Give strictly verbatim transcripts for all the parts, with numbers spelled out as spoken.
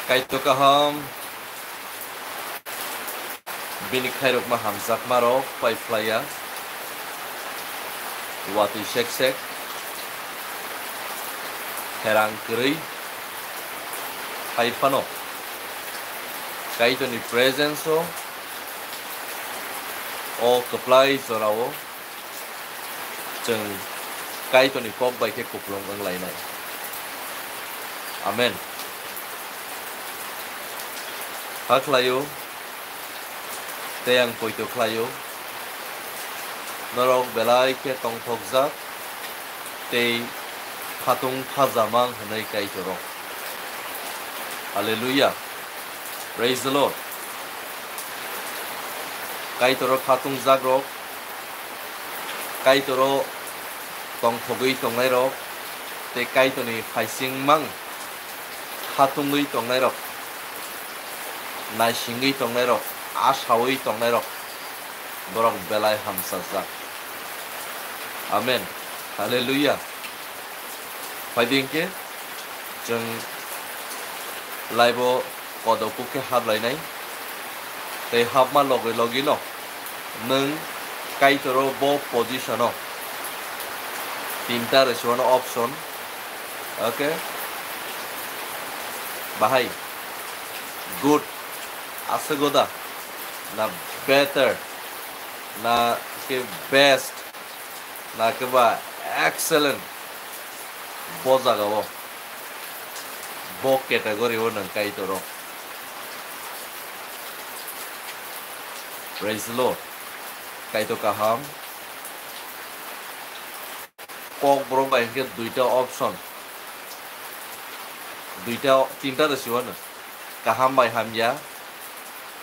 Kaitor kaham, bini khairokma hamjakmarok pai phlaiya, watwi sek sek, pherang kwrwi, hai phano Kaitorni presence-o o kwplai jorao chwng Kaitorni kok bai khe kupulung wng lainai. Amen. Hakhlaio, tei ang poito khlaio, norok belai khe tongthokjak tei khatung khajamang hwnwi Kaitorok. Hallelujah. Praise the Lord. Kaitoro khatungjakrok, Kaitoro tongthogwi tongnairok, tei Kaitorni phaisingmang khatungwi tongnairok, naisingwi tongnairok, asaui tongnairok, borok belai hamsajak. Amen. Hallelujah. Phaidi hinkhe chwng live-o kodok kuk khe hap lainai. Tei hapma logi logi no nwng Kaitoro bo position-o tinta rwsio no option. Okay. Bahai. Good. Aswk da. Na better. Na khe best. Na khe ba excellent. Bo jaga o. Bo category o nwng Kaitoro. Praise the Lord. Kaitor kaham. Kokborok bai hinkhe duita option. Duita, tinta rwsio ano. Kaham bai hamya,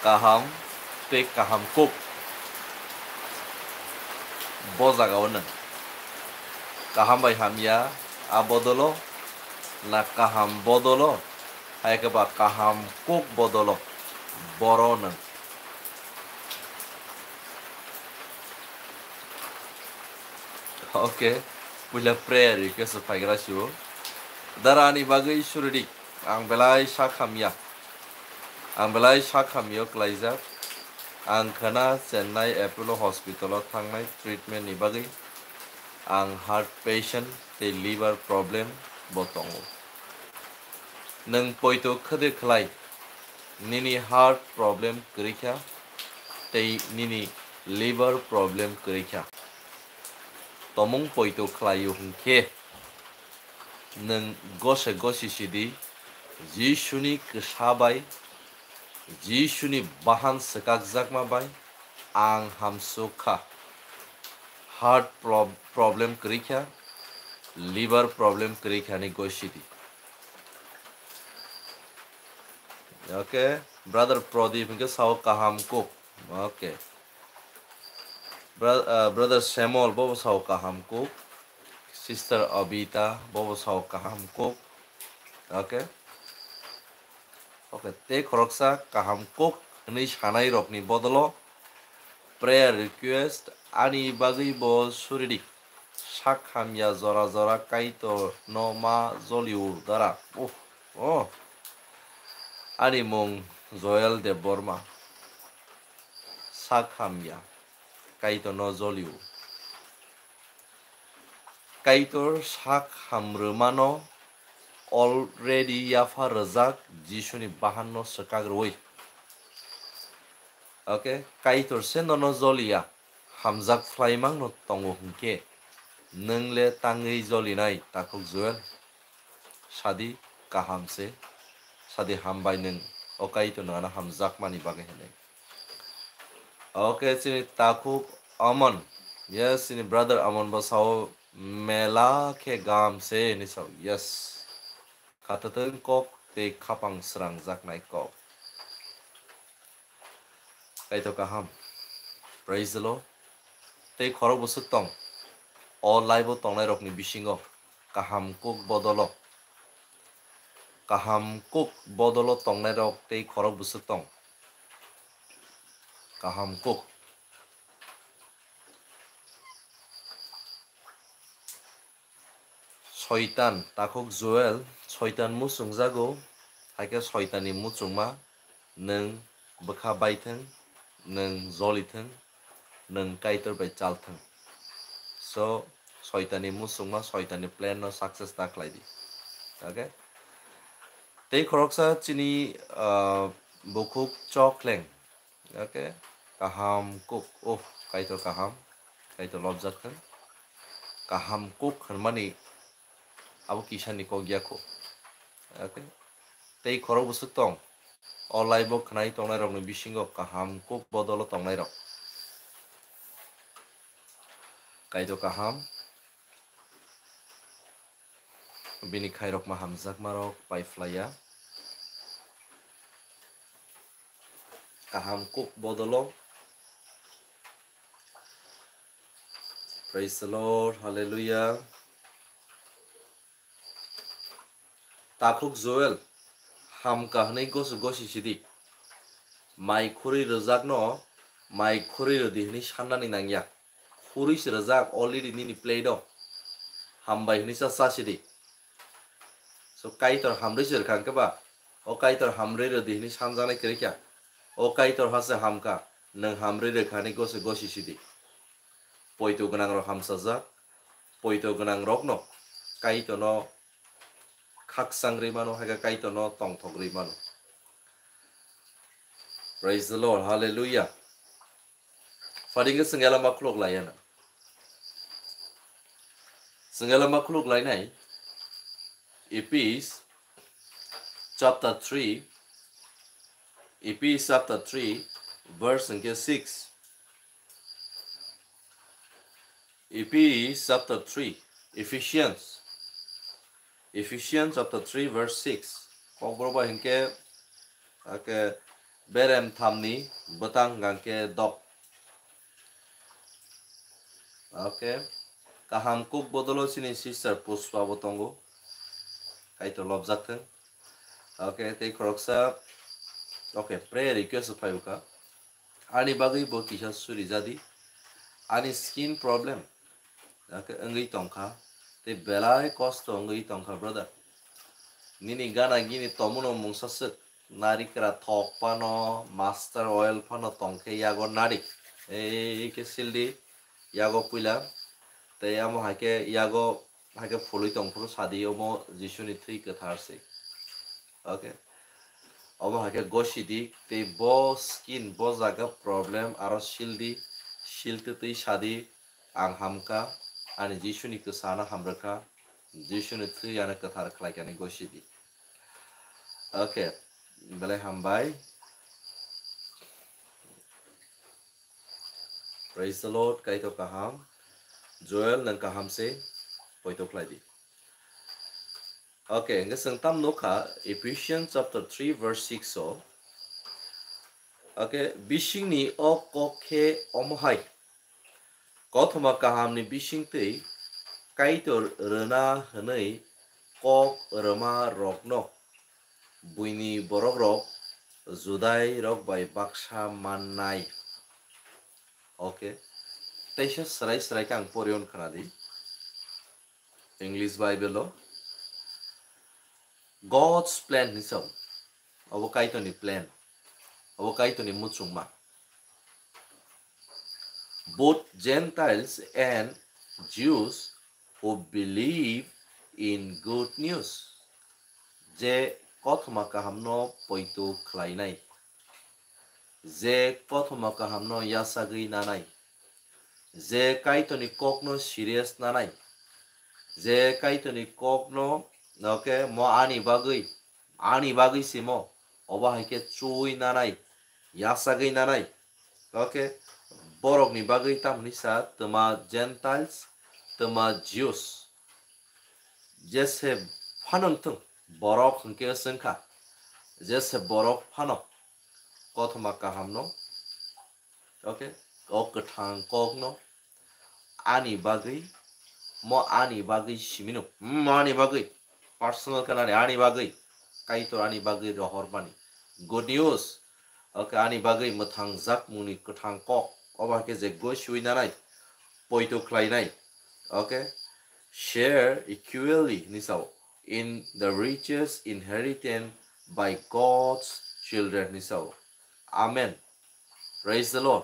kaham tei kaham kuk. Bo jaga o nwng. Kaham bai hamya, a bodolo, na kaham bodolo, hai khe ba kaham kuk bodolo, boro nwng. Okay, puila prayer request phaigra sio. Dara ani bagwi suridi, ang belai sak hamya. Ang belai sak hamyo klaijak. Ang khana Chennai Apollo Hospital-o thangnai treatment ni bagwi. Ang heart patient tei liver problem bo tongo. Nwng poito khwde khlai, nini heart problem kwrwi kha tei nini liver problem kwrwi kha. Tomung poito khlaio hwnkhe, nwng gose gosi sidi, Jisuni kwsa bai, Jisuni bahan swkakjakma bai ang hamsuk kha. Heart prob-, problem kwrwi kha, liver problem kwrwi kha ni gosidi. Okay, brother Prodip hinkhe sao kaham kuk. Okay. Bro-, uh, brother Semol bobo sao kaham kuk. Sister Abita bobo sao kaham kuk. Okay. Okay, tei khoroksa kaham kuk hwnwi sanai rokni bodolo prayer request ani bagwi bo suridi. Sak hamya jora jora Kaitor no ma jolio dara. Oh, oh. Ani mung Joel Debbarma. Sak hamya Kaitor no jolio. Kaitor sak hamrwmano already yapha rwjak Jisuni bahanno swkak rwui. Okay, Kaitor se nono joliya, hamjak phlaimangno tongo hwnkhe, nwng le tangwi jolinai takhuk Joel? Sadi kaham se, sadi hambai nwng o Kaitor nwng ano hamjakmani bagwi hwnwi. Okay, chini takhuk Amon. Yes, chini brother Amon bo sao mela khe gam se hinwi sao. Yes. Khatatwng kok tei khapang srangjaknai kok. Kaitor kaham. Praise the Lord. Tei khorok bwswk tong. O live o tongnai rokni bisingo kaham kuk bodolo. Kaham kuk bodolo tongnai rok tei khorok bwswk tong. Kaham kuk. Soitan, takhuk Joel, Soitan muchungjago, Hakhe Soitanni muchungma nwng bwkha baithwng, nwng jolithwng, nwng Kaitor bai chalthwng. So, Soitanni muchungma, Soitanni plan no success ta khlai di. Okay? Tei khoroksa chini, ah, bukhuk chokleng. Okay? Kaham kuk. Oh, Kaitor kaham. Kaitor lobjak thwng. Kaham kuk hwnmani abo kisa ni kok ya kho. Okay? Tei khorok bwswk tong. O live o khwnai tongnai rokni bisingo kaham kuk bodolo tongnai rok. Kaitor kaham. Bini khairokma hamjakmarok pai phlaiya. Kaham kuk bodolo. Praise the Lord, hallelujah. Takhuk Joel, hamka hwnwi gosu gosi sidi. Mai khurwi rwjakno, mai khurwi rwdi hwnwi sannani nangya. Khurwi se rwjak, already nini plate o hambai hwnwi cha cha sidi. So, Kaitor hamrwi se rwkha hwnkhe ba, o Kaitor hamrwi rwdi hwnwi sanjaknai kwrwi kha. O Kaitor ha se hamkha, nwng hamrwi rwkha hwnwi gosi gosi sidi. Poito gwnang rok hamsajak, poito gwnang rokno Kaitorno khakchang rwi mano, hai khe Kaitorno tongthok rwi mano. Praise the Lord, hallelujah. Phaidi khe chwng elama khuluk lai ya na. Chwng elama khuluk lainai Ephes chapter three, Ephes chapter three, verse hwnkhe six. Ephes chapter three, Ephesians. Ephesians chapter three verse six. Kokborok bai hinkhe, ake, berem thamni bwtang hwnkhe dok. Okay. Kaham kuk bodolo chini sister Pushpa bo tongo. Kaitor lobjak thwng. Okay, tei khoroksa, okay, prayer request phai bwkha. Ani bagwi bo kisa suri jadi. Ani skin problem, ake, wngwi tongkha. Tei belai kosto wngwi tongkha, brother. Nini gana gini tomuno mungsa swk. Narikra thok phano, master oil phano tongkhe yago narik. Ei khe sildi, yago puila. Tei amo hai khe yago, hai khe phulwi tongphuru sadi, omo Jisuni thwi kwthar se. Okay. Omo hai khe gosidi, tei bo skin, bo jaga problem aro sildi, siltwi twi sadi, ang hamkha, ani Jisuni kwsano hamrwkha, Jisuni thwi ano kwthar khlaikha hwnwi gosidi. Okay, belai hambai. Praise the Lord, Kaitor kaham. Joel, nwng kaham se poito khlai di. Okay, hwnkhe chwng tam nukha Ephesians chapter three verse six o. Okay, bisingni o kok khe omo hai. Kothoma kahamni bisingtwi Kaitor rwna hwnwi kok rwma rokno buini borok rok Judai rok bai baksa mannai. Okay. Teisa swrai swrai khe ang poriyon khwnadi. English Bible o God's plan hinwi sao. Obo Kaitorni plan. Obo Kaitorni muchungma. Both Gentiles and Jews who believe in good news. Je kothoma kahamno poito khlainai. Je kothoma kahamno yasagwi nanai. Je Kaitorni kokno serious nanai. Je Kaitorni kokno, okay, mo ani bagwi, ani bagwi simo, obo hai khe chui nanai, yasagwi nanai. Okay, borokni bagwi tamni sa, twma Gentiles, twma Jews. Jese phano wngthung, borok hwnkhe swngkha, jese borok phano kothoma kahamno, okay, o kwthang kokno ani bagwi, mo ani bagwi simino, hmm, mo ani bagwi, personal kanani ani bagwi, Kaitor ani bagwi rohormani. Good news, okay, ani bagwi mwthang jakmungni kwthang kok, obo hai khe je gosiwi nanai, poito khlainai, okay, share equally hinwi sao, in the richest inheritance by God's children hinwi sao. Amen. Praise the Lord.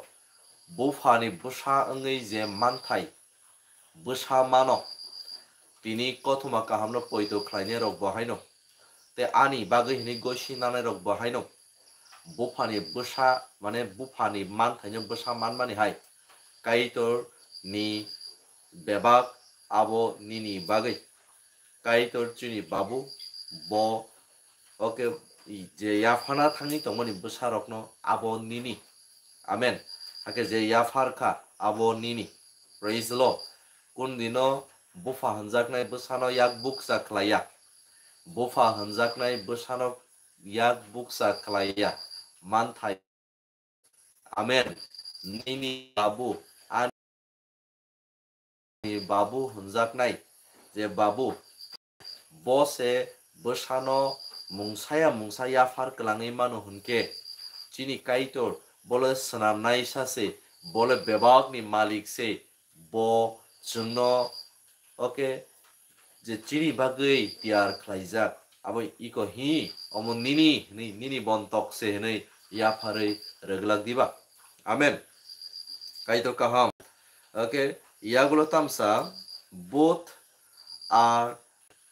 Buphani bwsa wngwi je manthai bwsa mano, tini kothoma kahamno poito khlainai rok bo haino, tei ani bagwi hwnwi gosi nanai rok bo haino. Buphani bwsa, mane buphani manthaino bwsa manmani hai, Kaitor ni bebak abo nini bagwi. Kaitor chini babu, bo, oke, je yaphana thangwi tongmani bwsarokno abo nini. Amen. Hakhe je yaphar kha abo nini. Praise the Lord. Kun dino bupha hwnjaknai bwsano yak bukcha khlaiya. Bupha hwnjaknai bwsano yak bukcha khlaiya. Manthai. Amen. Nini babu, ani babu hwnjaknai je babu, bo se bwsano mungsaya mungsa yaphar kwlangwi mano hwnkhe, chini Kaitor bole swnamnaisa se, bole bebakni malik se, bo chwngno, oke, je chini bagwi tiyar khlaijak, abo iko hi, omo nini hwnwi, nini bontok se hwnwi yapharwi rwglak diba? Amen. Kaitor kaham. Oke, yagulo tamsa, both are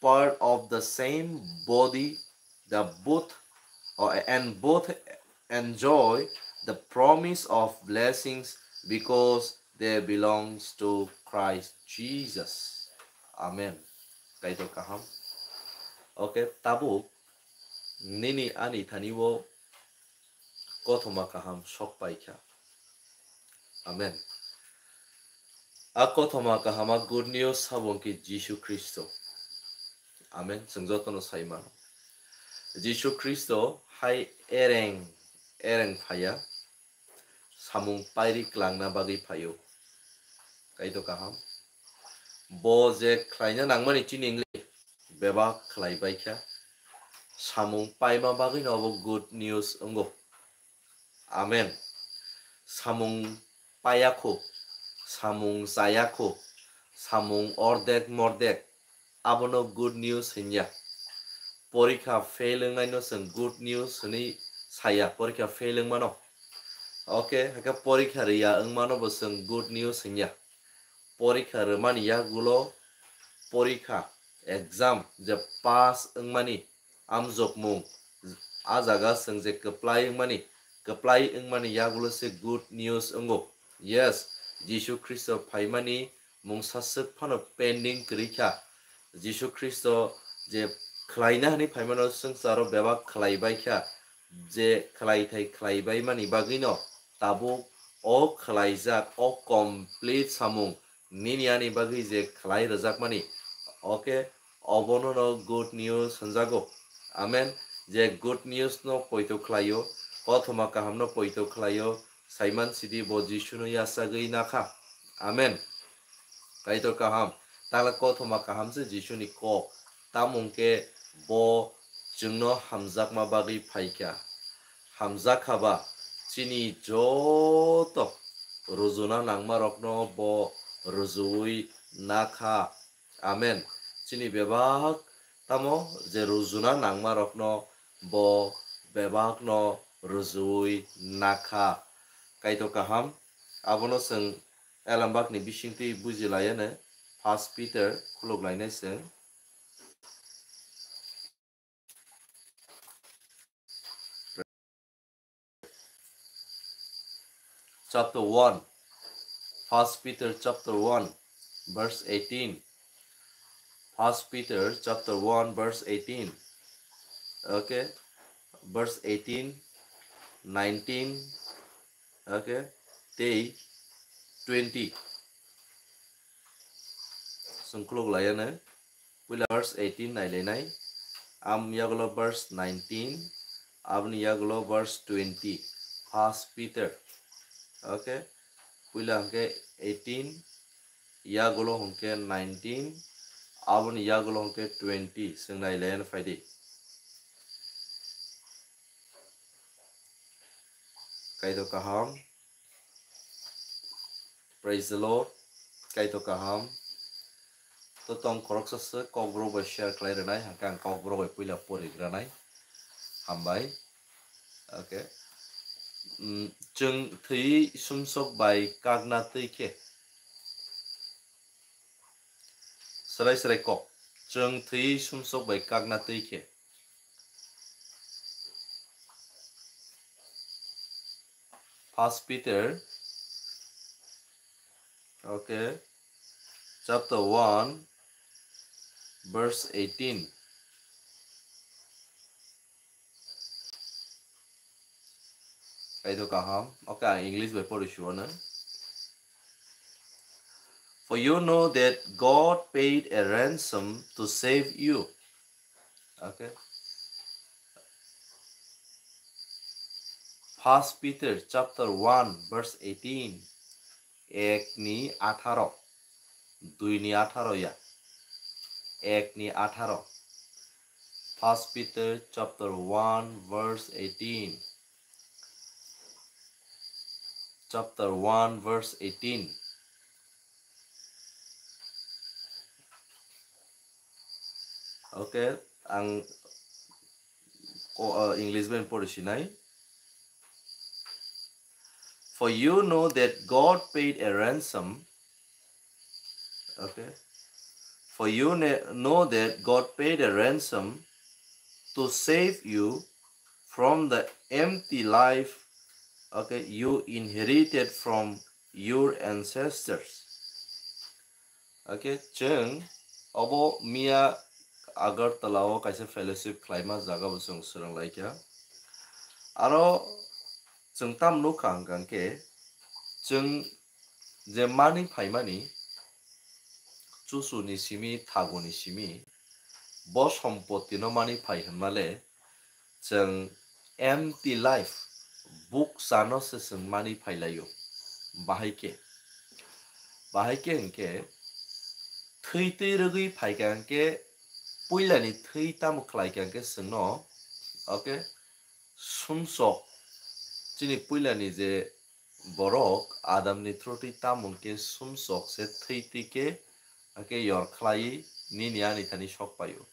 part of the same body, the both, or, and both enjoy the promise of blessings because they belongs to Christ Jesus. Amen. Kaitor kaham. Oke, tabuk nini ani thani o kothoma kaham sok pai kha. Amen. A kothoma kahama good news sabo hwnkhe Jisu Khristo. Amen. Chwng jotono sai mano. Jisu Khristo hai ereng ereng phaiya, samung pairi klangna bagwi phaio. Kaitor kaham. Bo je khlaina nangmani chini wngwi bebak khlai bai kha. Samung paima bagwino obo good news wngo. Amen. Samung payakho, samung chayakho, samung ordek mordek, abono good news hinya. Porikha fail wngnaino chwng good news hwnwi saya, porikha fail wngmano. Oke, hakhe porikha rwya wngmano bo chwng good news hinya. Porikha rwmani yagulo porikha, exam, je pass wngmani amjokmung, a jaga chwng je kwplai wngmani, kwplai wngmani yagulo se good news wngo. Yes, Jisu Khristo phaimani mungsa swk phano pending kwrwi kha. Jisu Khristo je khlaina hwnwi phaimano swngcharo bebak khlai bai kha, je khlaithai khlai bai mani bagwino tabuk o khlaijak, o complete samung nini ani bagwi je khlai rwjakmani, oke, obono no good news hwnjago. Amen. Je good news no poito khlaio, kothoma kaham no poito khlaio, saiman sidi bo Jisu no yachagwi nakha. Amen. Kaitor kaham, tala kothoma kaham se Jisu ni kok, tamo hwnkhe bo chwngno hamjakma bagwi phaikha. Hamjakha ba, chini joto rujuna nangma rokno bo rujuwi nakha. Amen. Chini bebak tamo je rujuna nangma rokno bo bebakno rujuwi nakha. Kaitor kaham, abono chwng elambakni bisingtwi bujilaiyano, First Peter khuluk lainai chwng. Chapter one. First Peter chapter one, verse eighteen. First Peter chapter one, verse eighteen. Okay. Verse eighteen, nineteen, okay, tei twenty. Chwng khuluk laiyano. Puila verse eighteen nailainai. Am yagulo verse nineteen, aboni yagulo verse twenty. First Peter. Okay. Puila hwnkhe eighteen, yagulo hwnkhe nineteen, aboni yagulo hwnkhe twenty. Chwng nailaiyano phaidi. Kaitor kaham. Praise the Lord. Kaitor kaham. To tong khoroksa se kokborok bai share khlai rwnai, hwnkhe ang kokborok bai puila pori granai. Hambai. Okay. Mm, chwng thwi sumsok bai kakna twi khe. Srai srai kok. Chwng thwi sumsok bai kakna twi khe. First Peter, okay, chapter one, verse eighteen. Kaido kaham. Okay, ang English bai pori shuo na. For you know that God paid a ransom to save you. Okay. First Peter chapter one verse eighteen. Ek ni atharo. Dui ni atharo ya. Ek ni atharo. First Peter chapter one verse eighteen. Chapter one verse eighteen. Okay, ang ko, uh, English bai pori sinai. For you know that God paid a ransom. Okay. For you ne- know that God paid a ransom to save you from the empty life, okay, you inherited from your ancestors. Okay, chwng obo miya Agartala o kaisa fellowship khlaima jaga bo chwng swrwng laikha. Aro chwng tam nukha hwnkha hwnkhe chwng je mani phaimani chuchuni simi, thaguni simi, bo sompotino mani phai hwnmale chwng empty life, bukchano se chwng mani phailaio. Bahai khe, bahai khe hwnkhe thwi twi rwgwi phaikha hwnkhe puilani thwi tamo khlaikha hwnkhe chwngno, okay, sumsok chini puilani je borok Adamni through twi tamung khe sumsok se thwi twi khe, hakhe yor khlai nini ani thani sok paio.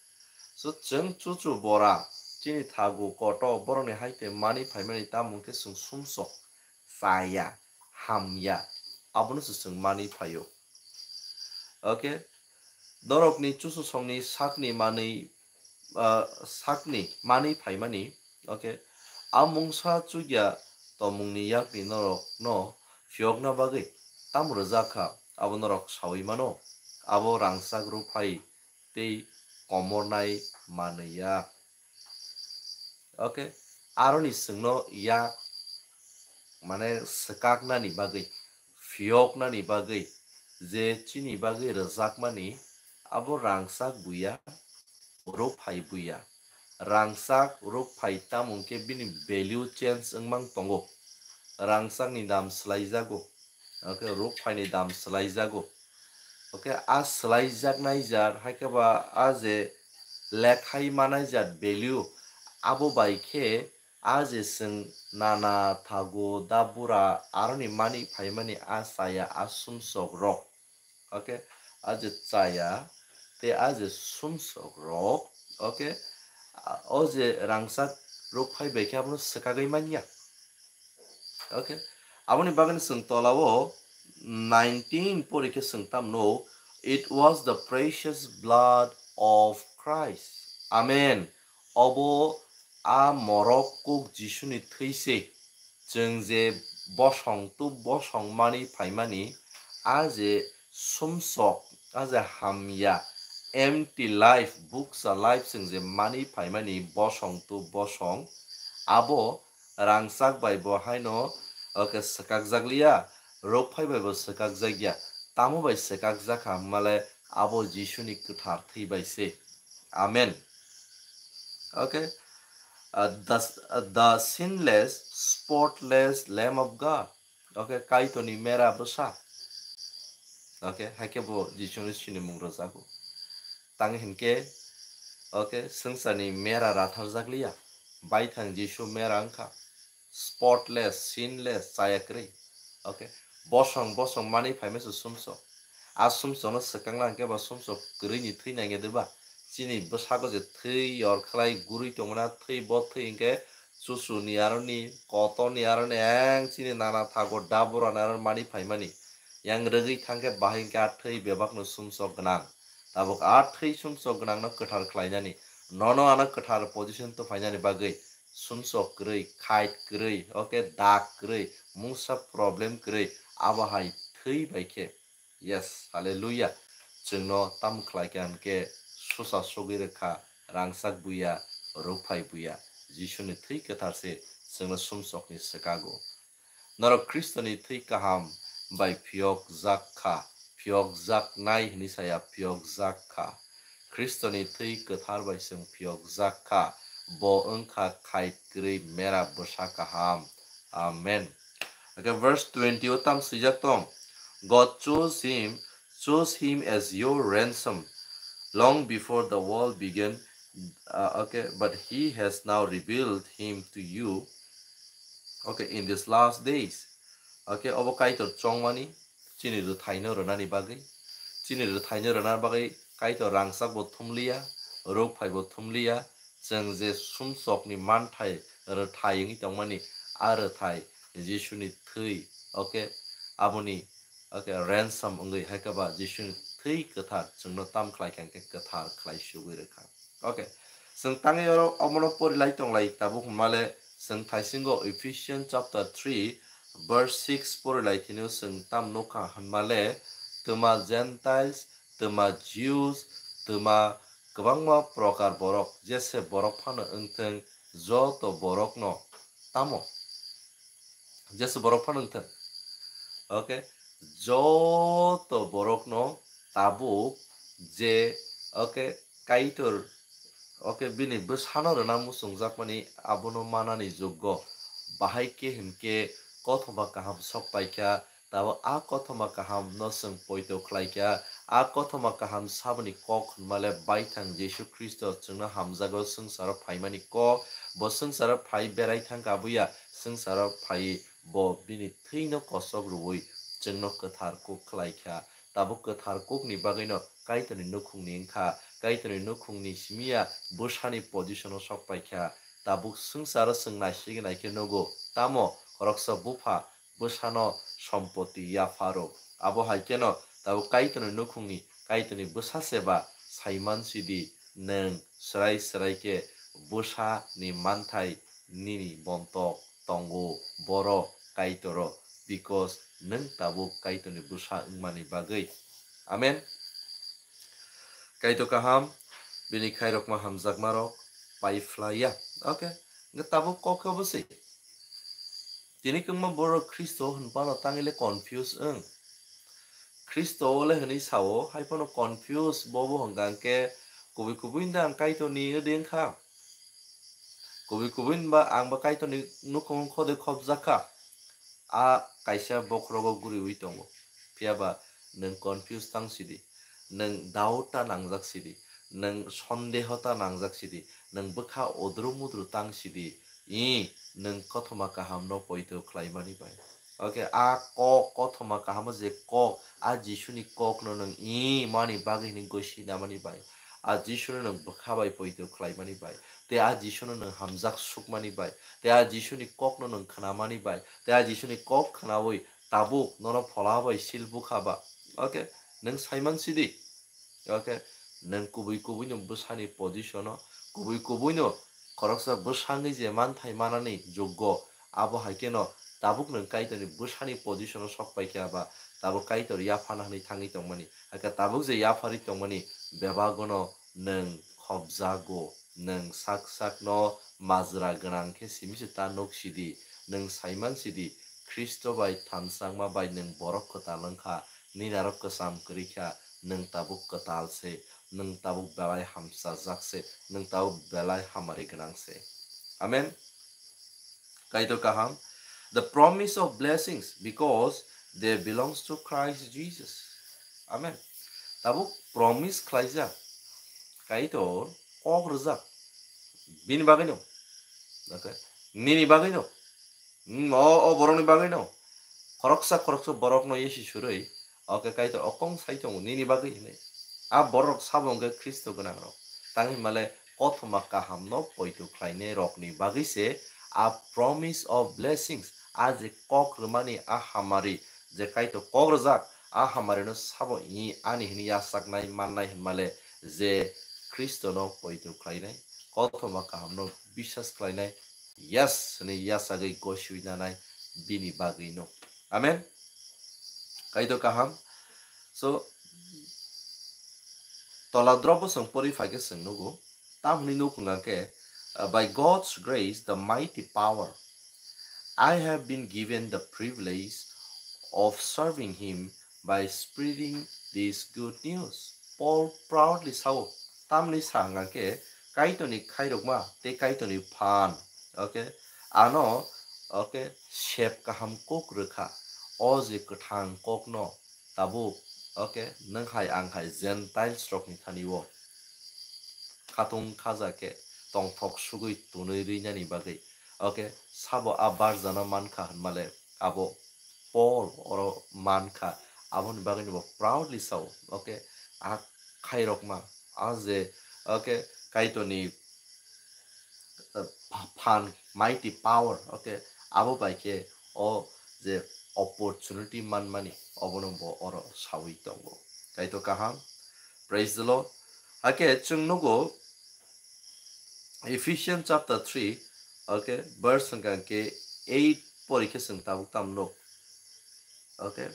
So chwng chuchu bora chini thagu koto borokni haite mani phaimani tamung khe chwng sumsok chaya, hamya, abono se chwng mani phaio. Okay, norokni chuchusongni sakni manwi, ah, sakni manwi phaimani, okay, a mungsa chukya tongmungni yakni norokno phiyokna bagwi tamo rwjak kha, abo norok saui mano, abo rangchak rwphai tei komornai manwi ya. Okay, aroni chwngno yak, mane, swkaknani bagwi, phiyoknani bagwi je chini bagwi rwjakmani, abo rangchak buya, rwphai buya. Rangchak rwphai tamung khe bini value change wngmang tongo. Rangchakni dam swlaijago, okay, rwphaini dam swlaijago. Okay, a swlaijaknai jat, hai khe ba a je lekhai manai jat value, abo bai khe a je chwng nana thagu dabura aroni mani phaimani a chaya a sumsok rok. Okay, a je chaya tei a je sumsok rok, okay, a, o je rangchak rwphai bai khe abono swkagwi manya. Okay, aboni bagwi chwng tolao nineteen pori khe chwng tam nuk, "It was the precious blood of Christ." Amen. Obo a morok kuk Jisuni thwi se. Chwng je bosong tu bosong mani phaimani, a je sumsok, a je hamya, empty life, bukcha life chwng je mani phaimani bosong tu bosong, abo rangchak bai bo haino, okay, swkakjak liya, rwphai bai bo swkakjak ya, tamo bai swkakjak kha hwnmale abo Jisuni kwthar thwi bai se. Amen. Okay. Uh, the, uh, the sinless, spotless Lamb of God. Okay, Kaitorni mera bwsa. Okay, hai khe bo Jisuni sinimung rwjago. Tang hinkhe, okay, swngcharni mera ratharjak liya. Baithang Jisu mera wngkha. Spotless, sinless, chaya kwrwi. Okay, bosong, bosong mani phaimasa sumsok. A sumsokno swkakna hinkhe bo sumsok kwrwini thwi nangya de ba? chini bwsago je thwi yor khlai gurwi tongmani, thwi bo thwi hinkhe chuchuni aroni, kotorni aroni, eng chini nana thago daburani aro mani phaimani. Yang rwgwi thangkhe bahai hinkhe a thwi bebakno sumsok gwnang. Tabuk a thwi sumsok gwnangno kwthar khlainani, nono ano kwthar position to phainani bagwi sumsok kwrwi, khait kwrwi, oke, dak kwrwi, mungsa problem kwrwi, abo hai thwi bai khe. Yes, hallelujah. Chwngno tam khlai kha hinkhe susa sugwi rwkha, rangchak buya, rukphai buya. Jisuni thwi kwthar se chwngno sumsokni swkago. Norok Khristoni thwi kaham bai phiyokjak kha, phiyokjaknai hwnwi saya, phiyokjak kha. Khristoni thwi kwthar bai chwng phiyokjak kha, bo wng kha khait kwrwi mera bwsa kaham. Amen. Okay, verse twenty o tam swijak tong, God chose him, chose him as your ransom long before the world began, uh, okay, but he has now revealed him to you, okay, in these last days. Okay, obo Kaitor chongmani chini rwthaino rwnani bagwi, chini rwthaino rwna bagwi Kaitor rangchak bo thumliya, rukphai bo thumliya, chwng je sumsokni manthai rwthai wngwi tongmani, a rwthai Jisuni thwi, okay, aboni, okay, ransom wngwi hai khe ba Jisuni thwi kwthar chwngno tam khlai kha hinkhe kwthar khlai sugwi rwkha. Okay, chwng tangwi oro omono pori lai tong lai tabuk hwnma le chwng thaisingo Ephesians chapter three verse six pori lai thino chwng tam nukha hwnma le twma Gentiles, twma Jews, twma kwbangma prokar borok, jese borok phano wngthwng, joto borokno tamo jese borok phano wngthwng. Okay, joto borokno tabuk je, okay, Kaitor, okay, bini bwsano rwna muchungjakmani abono manani jukgo. Bahai khe hinkhe kothoma kaham sok paikha, tabuk a kothoma kaham no chwng poito khlaikha. A kothoma kaham saboni kok hwnmale baithang Jisu Khristo chwngno hamjago swngcharo phaimani kok. Bo swngcharo phai berai thangkha abuya, swngcharo phai bo bini thwino kosok rwui chwngno kwthar kuk khlaikha. Tabuk kwthar kukni bagwino Kaitorni nukhungni wngkha. Kaitorni nukhungni simiya bwsani positiono sok paikha. Tabuk swngcharo chwng naisigwi naikhe nugo. Tamo khoroksa bupha bwsano sompoti yapharo. Abo hai kheno tabuk Kaitorni nukhungni Kaitorni bwsa seba saiman sidi, nwng swrai swrai khe bwsani manthai nini bontok tongo, boro Kaitoro, because nwng tabuk Kaitorni bwsa wngmani bagwi. Amen. Kaitor kaham, bini khairokma hamjakmarok pai phlaiya. Okay, hwnkhe tabuk kok khe obo se. Tini kwbangma borok Khristo hwnphano tangwi le confuse wng. Khristo le hwnwi sao, hai phano confuse bo bo hwnkha hwnkhe kubui kubui da ang Kaitorni wngdi wngkha. Kubui kubui ba ang ba Kaitorni nukhung khodwi khopjak kha. A kaisa bokhorogo guriwi tongo. Phiya ba nwng confuse tang sidi, nwng doubt ta nangjak sidi, nwng sondeho ta nangjak sidi, nwng bwkha odru mudru tang sidi, i nwng kothoma kahamno poito khlaimani bai. Okay, a kok kothoma kahamo je kok, a Jisuni kokno nwng i mani bagwi hwnwi gosi namani bai, a Jisuno nwng bwkha bai poito khlaimani bai, tei a Jisuno nwng hamjak sukmani bai, tei a Jisuni kokno nwng khnamani bai, tei a Jisuni kok khnaui tabuk nono phola bai sil bukha ba. Okay, nwng saiman sidi. Okay, nwng kubui kubui no bwsani position o, kubui kubui no khoroksa bwsangwi je manthai manani juggo, abo hai kheno tabuk nwng Kaitorni bwsani position o sok paikha ba, tabuk Kaitor yaphana hwnwi thangwi tongmani. Hakhe tabuk je yapharwi tongmani, bebagono nwng khopjago, nwng sak sakno majra gwnang khe simi se ta nuk sidi, nwng saiman sidi, Khristo bai thansa wngma bai nwng borok kwtal wngkha, nini aro kwcham kwrwi kha, nwng tabuk kwtal se, nwng tabuk belai hamchajak se, nwng tabuk belai hamari gwnang se. Amen. Kaitor kaham. The promise of blessings because they belongs to Christ Jesus. Amen. Tabuk promise khlaijak. Kaitor kok rwjak. Bini bagwino. Okay. Nini bagwino. Hmm, o, o borokni bagwino. Khoroksa khoroksa borokno yesi surwi. Okay, Kaitor okong sai tongo nini bagwi hinwi. A borok sabo hwnkhe Khristo gwnangrok. Tangwi male kothoma kahamno poito khlainai rokni bagwi se a promise of blessings, a je kok rwmani a hamari, je Kaitor kok rwjak, a hamarino sabo i ani hini yachaknai mannai hinmale je Khristono poito khlainai, kothoma kahamno biswas khlainai, yes hwnwi yachagwi gosiwi nanai bini bagwino. Amen. Kaitor kaham. So, tola drobo chwng pori phaikhe chwng nugo. Tamni nuk hwnga khe, uh, by God's grace, the mighty power, I have been given the privilege of serving him by spreading this good news. Paul proudly sao, tamni sa hwnga khe, Kaitorni khairokma tei Kaitorni phan, okay, ano, okay, sep kaham kok rwkha, o je kwthang kokno tabuk, okay, nwng hai ang hai Gentiles rokni thani o khatung khaja khe tongthok sugwi tunwi rwinani bagwi, okay, sabo a barjano mankha hwnmale abo Paul oro mankha, aboni bagwi bo proudly sao, okay, a khairokma, a je, okay, Kaitorni, uh, pha-, phan, mighty power, okay, abo bai khe o je opportunity manmani, obono bo oro sawi tongo. Kaitor kaham, praise the Lord. Hakhe chwng nugo Ephesians chapter three, okay, verse hwnkha khe eight pori khe chwng tabuk tam nuk. Okay,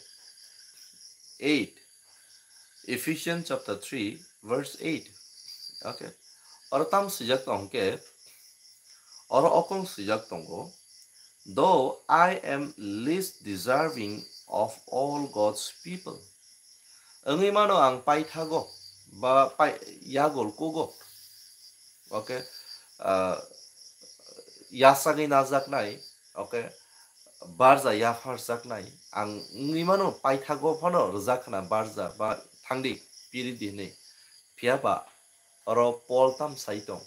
eight. Ephesians chapter three, verse eight. Okay. Oro tam swijak tong khe, oro okong swijak tongo, "Though I am least deserving of all God's people." Wngwi mano ang paithago, ba pai-, yagol kugo. Okay. Ah, yasagwi najaknai, okay. Barja yapharjaknai, ang wngwi mano paithago phano rwjak khna barja ba thangdi, piridi hinwi. Phiya ba oro Paul tam sai tong,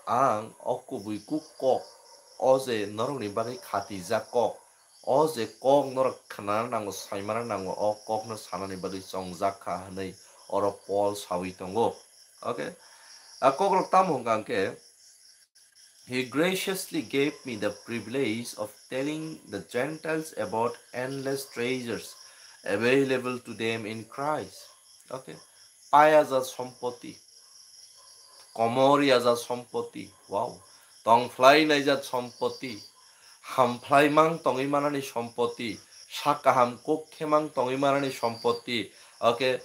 ang o kubui kuk kok, o je norokni bagwi khatijak kok, o je kok norok khnana nango, saimana nango, o kokno sanani bagwi chongjak kha hwnwi oro Paul sawi tongo. Okay? A kokrok tamo hwnkha hwnkhe, He graciously gave me the privilege of telling the Gentiles about endless treasures available to them in Christ. Okay. Payajat sompoti, komoriajat sompoti, wow. Tongphlai naijat sompoti, hamphlai mang tongwi manani sompoti, sak kaham kok khe mang tongwi manani sompoti. Okay.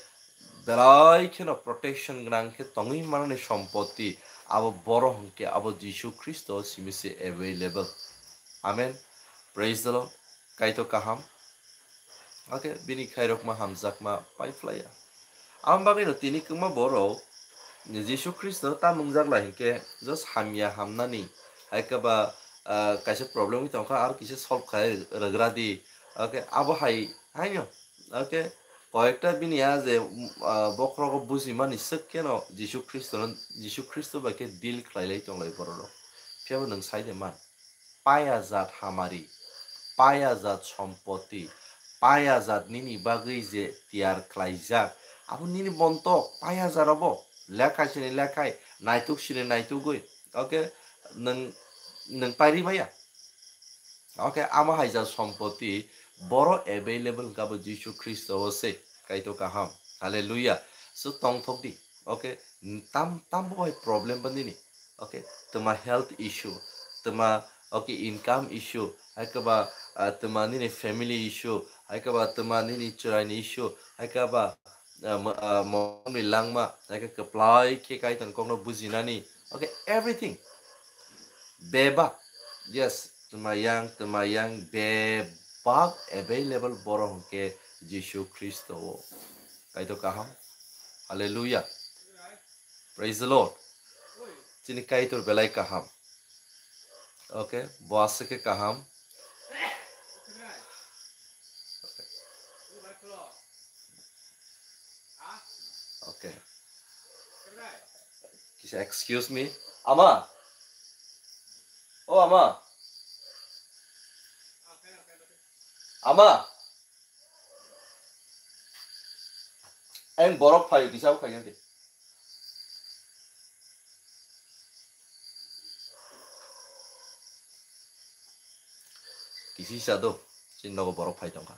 Belai kheno protection gwnang khe tongwi manani sompoti, abo borok hwnkhe abo Jisu Khristo simi se available. Amen. Praise the Lord. Kaitor kaham. Okay, bini khairokma hamjakma pai phlaiya. Ang bagwino tini kwma borok Jisu Khristo ta mungjak lai hinkhe just hamya hamnani, hai khe ba, ah, kaisa problem wngwi tongkha, aro kisa solve khai rwgra di. Okay, abo hai, haino. Okay, koyekta bini a je, um, ah, bokhorogo bujimani swk kheno Jisu Khristono, Jisu Khristo bai khe deal khlai lai tong lai borok rok. Phiya bo nwng sai de man. Paya jat hamari, paya jat sompoti, paya jat nini bagwi je tiyar khlaijak, abo nini montok, paya jat abo lekhai sini lekhai, naituk sini naitugwi, okay, nwng, nwng pairi maya. Okay, amo hai jat sompoti, boro available wngkha bo Jisu Khristo o se, Kaitor kaham. Hallelujah. So tongthok di. Okay, tam, tam bo bai problem bo nini. Okay, twma health issue, twma, okay, income issue, hai khe ba, ah, twma nini family issue, hai khe ba twma nini chwraini issue, hai khe ba, ah, mo-, ah, mokol ni langma, hai khe kwplai khe Kaitor kokno bujinani. Okay, everything. Bebak, yes, twma yang, twma yang, bebak available borok hwnkhe Jisu Khristo o. Kaitor kaham. Hallelujah. Praise the Lord. Chini Kaitor belai kaham. Okay, bo aswk khe kaham. Okay. Kisa excuse me. Ama. Oh, ama. Ama. Ang borok phaio kisa bo khaina de. Kisi sa do, chini nogo borok phai tongkha.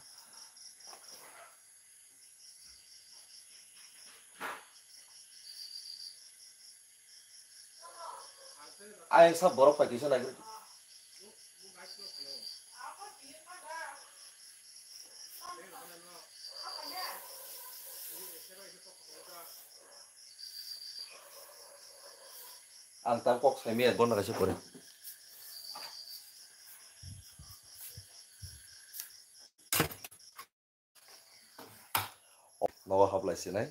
Ayang sa borok phai kisa nai. Ang tam kok sai miya, bon na kaisa pore. Nogo hablai sinai.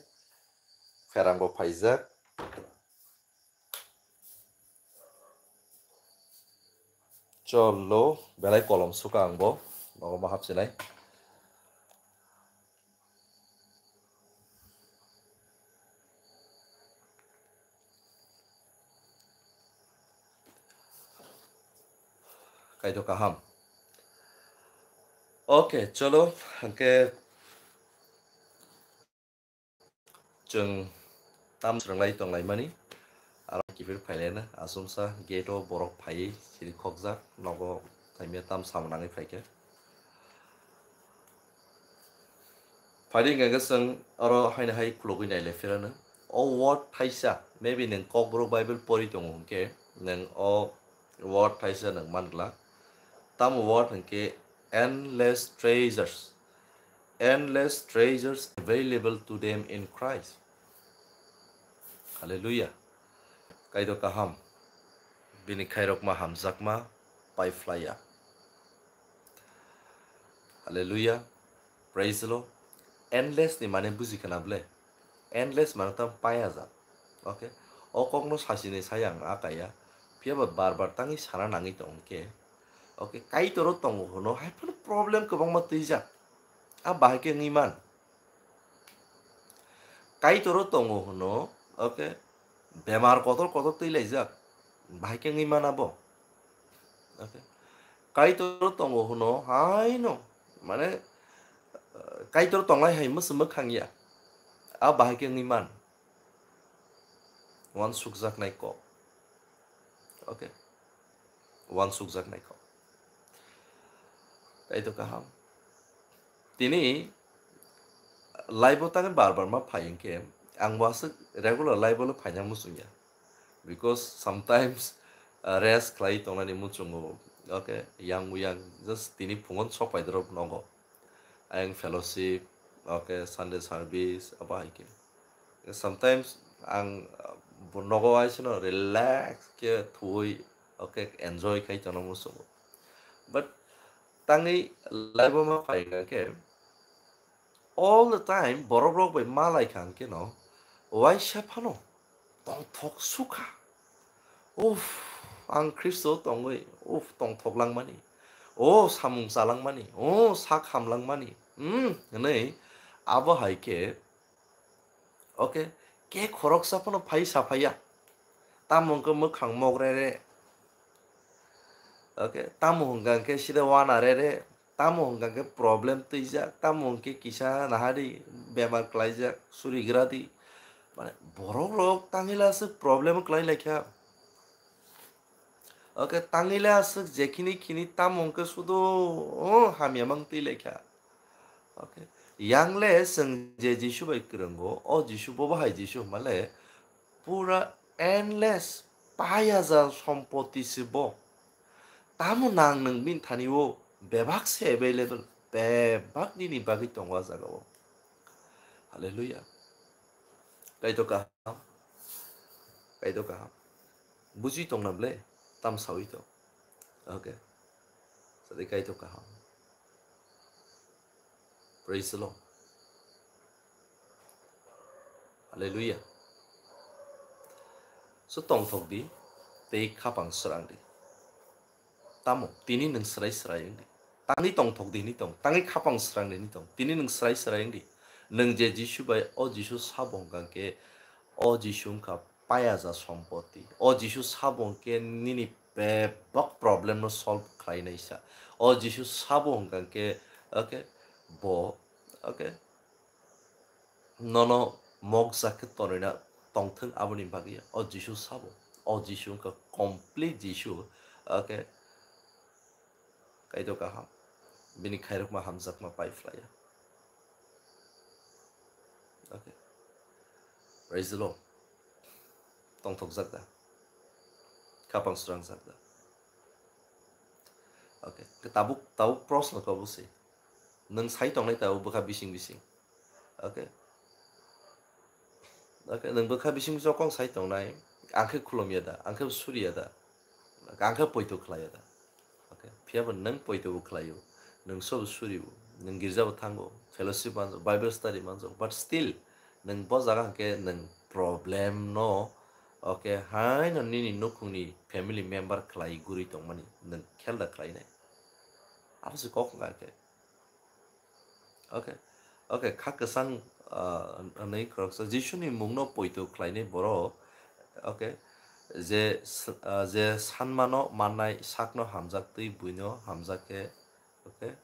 Pherang bo phaijak. Cholo, belai kolom suka ang bo. Nogo ma hap sinai. Kaitor kaham. Okay, cholo, hwnkhe chwng tam swrwnglai tonglaimani, aro kiphil phailaina, asumsa gate o borok phaiwi siri khokjak, nogo thaimya tam samung nangwi phaikha. Phaidi hwnkhe chwng oro haino hai khulugwi nailai phirano. O word thaisa, maybe nwng Kokborok Bible pori tongo hwnkhe, nwng o word thaisa nwng man glak. Tamo word hwnkhe endless treasures. Endless treasures available to them in Christ. Hallelujah. Kaitor kaham. Bini khairokma hamjakma pai phlaiya. Hallelujah. Praise the Lord. Endless ni mane buji khana ble? Endless mane tam paya jak. Okay. O kokno sasini saya ang akaya. Phiya ba bar bar tangwi sana nangwi tong khe. Okay. Kaitor o tongo hwno hai phano problem kwbangma twijak. A bahai khe wngwi man. Kaitor o tongo hwno, okay, bemar kotor kotor twi laijak, bahai khe wngwi man abo. Okay. Kaitor o tongo hwno, haino, mane, eh, Kaitor tonglai hai mwswk mwkhang ya, a bahai khe wngwi man. Uansukjaknai kok. Okay. Uansukjaknai kok. Kaitor kaham. Tini live o tangwi bar bar ma phai hwnkhe, ang bo aswk regular live o le phaina muchungya. Because sometimes, uh, rest khlai tongnani muchungo. Okay, yang uyang just tini phungon sok pai dorok nogo. Ayang fellowship, okay, Sunday service, abo hai khe. Sometimes ang, uh, bo nogo aisano relax khe thuwi, okay, enjoy khai tongna muchungo. But tangwi live o ma phai hwnkhe, all the time borok rok bai ma lai kha hwnkhe no, waisa phano tongthok sukha. Uff, ang Khristo tongwi, uff, tongthok langmani. O samung chalangmani, o sak hamlangmani. Hmm, hwnwi abo hai khe, okay, khe khoroksa phano phai saphaiya. Tamo hwnkhe mwkhang mok rere. Okay, tamo hwnkha hwnkhe sida wana rere, tamo hwnkha hwnkhe problem twijak, tamo hwnkhe kisa nahadi bemar klaijak, surigradi. Mane borok rok tangila aswk problem klai laikha. Okay, tangila aswk jekhini khini tamo hwnkhe sudo, oh, hamya mang twi laikha. Okay. Yang le chwng je Jisu bai kwrwngo, o Jisu bo bahai Jisu hwnmale pura endless, payaja sompoti se bo. Tamo nang nwng bini thani o bebak se available, bebak nini bagwi tongo a jaga o. Hallelujah. Kaitor kaham. Kaitor kaham. Buji tongna ble, tam sawi tong. Okay. Sadi Kaitor kaham. Praise the Lord. Hallelujah. So tongthok di, tei khapang srang di. Tamo, tini nwng srai srai wng di. Tangwi tongthok di hwnwi tong, tangwi khapang srang di hwnwi tong. Tini nwng srai srai wng di. Nwng je Jisu bai, o Jisu sabo hwnkha khe, o Jisu wngkha payaja sompoti. O Jisu sabo hwnkhe nini bebak problem no solve khlainai sa. O Jisu sabo hwnkha khe, okay, bo, okay, nono mokjak khe tonwi na tongthwng aboni bagwi o Jisu sabo. O Jisu wngkha complete Jisu, okay, Kaitor kaham. bini khairokma hamjakma pai phlaiya. Okay. Praise the Lord. Tongthokjak da? Khapang srangjak da? Okay. Tabuk, tabuk prosno kabo se. Nwng sai tongnai tabuk bwkha bising bising. Okay. Okay, nwng bwkha bising bising kong sai tongnai. Ang khe khulumya da? Ang khe suriya da? Ang khe poito khlaiya da? Okay. Phiya bo nwng poito bo khlaio. Nwng sobo surio. Nwng girja bo thango. Fellowship manjo, Bible study manjo. But still, nwng bo jaga hwnkhe nwng problem no, okay, haino nini nukhungni family member khlai guri tongmani nwng khel da khlainai? Abo se kok wngkha khe. Okay. Okay, kha kwchang, ah, hwnwi khoroksa Jisuni mungno poito khlainai borok. Okay. Je s-, ah, je sanmano mannai sakno hamjak twi buino hamjak khe, okay,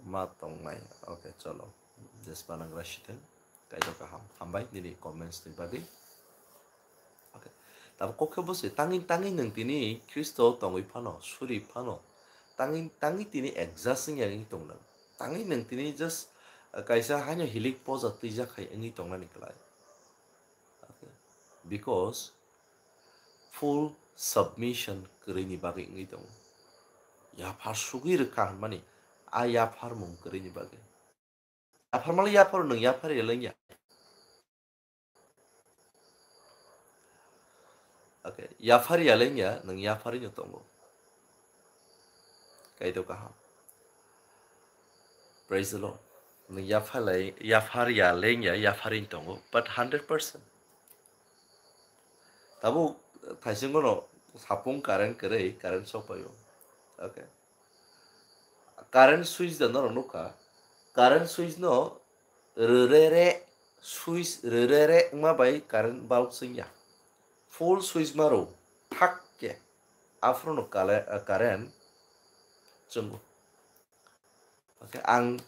ma tongnai. Okay, cholo. Jespa nangra siteng. Kaitor kaham. Hambai nini comments ni bagwi. Okay. Tabuk kok khe bo se tangwi tangwi nwng tini Khristo tongwi phano, suri phano. Tangwi tangwi tini adjust wngya wngwi tong nwng. Tangwi nwng tini just, uh, kaisa haino hilik poja twijak hai wngwi tongnani kwlai. Okay. Because full submission kwrwini bagwi wngwi tongo. Yaphar sugwi rwkha hwnmani, a yapharmung kwrwini bagwi. Yapharmani yapharo nwng yaphar ya lengya. Okay, yaphar ya lengya, nwng yapharino tongo. Kaitor kaham. Praise the Lord. Nwng yaphar lai, yaphar ya lengya, yapharino tongo, but hundred percent. Tabuk thaisingono sapung current kwrwi, current sokpaio. Okay. Current switch da norok nukha. Current switch no rwrere, switch rwrere wngma bai current bulb swngya. Full switch ma rw, thak khe. Aphuru no kale-, current chwngo. Okay, ang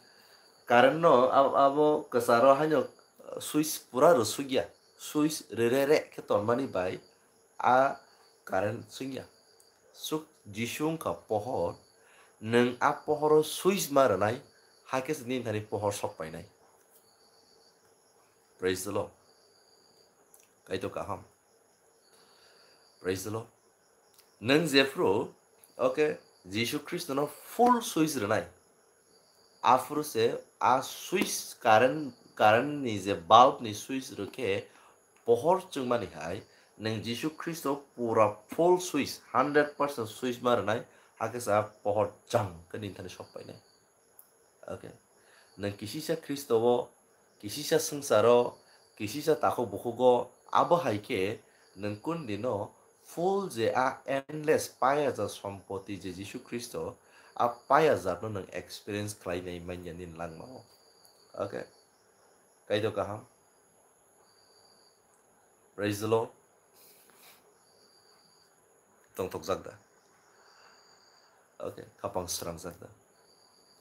current no ab-, abo kwcharo haino switch pura rw swkya. Switch rwrere khe tonmani bai a current swngya. Suk Jisu wngkha pohor, nwng a pohoro switch ma rwnai, hakhe se nini thani pohor sok painai. Praise the Lord. Kaitor kaham. Praise the Lord. Nwng jephru, okay, Jisu Khristono full switch rwnai. Aphuru se a switch current, current ni je bulb ni switch rwkhe pohor chwngmani hai, nwng Jisu Khristo pura full switch, hundred percent switch ma rwnai, hakhe sa pohor jang khe nini thani sok painai. Okay. Nwng kisisa Khristo o, kisisa swngcharo, kisisa takhuk bukhugo, abo hai khe nwng kundino full je a endless payajak sompoti je Jisu Khristo, a payajak no nwng experience khlainai manya nini langmao. Okay. Kaitor kaham. Praise the Lord. Tongthokjak da? Okay, khapang srangjak da?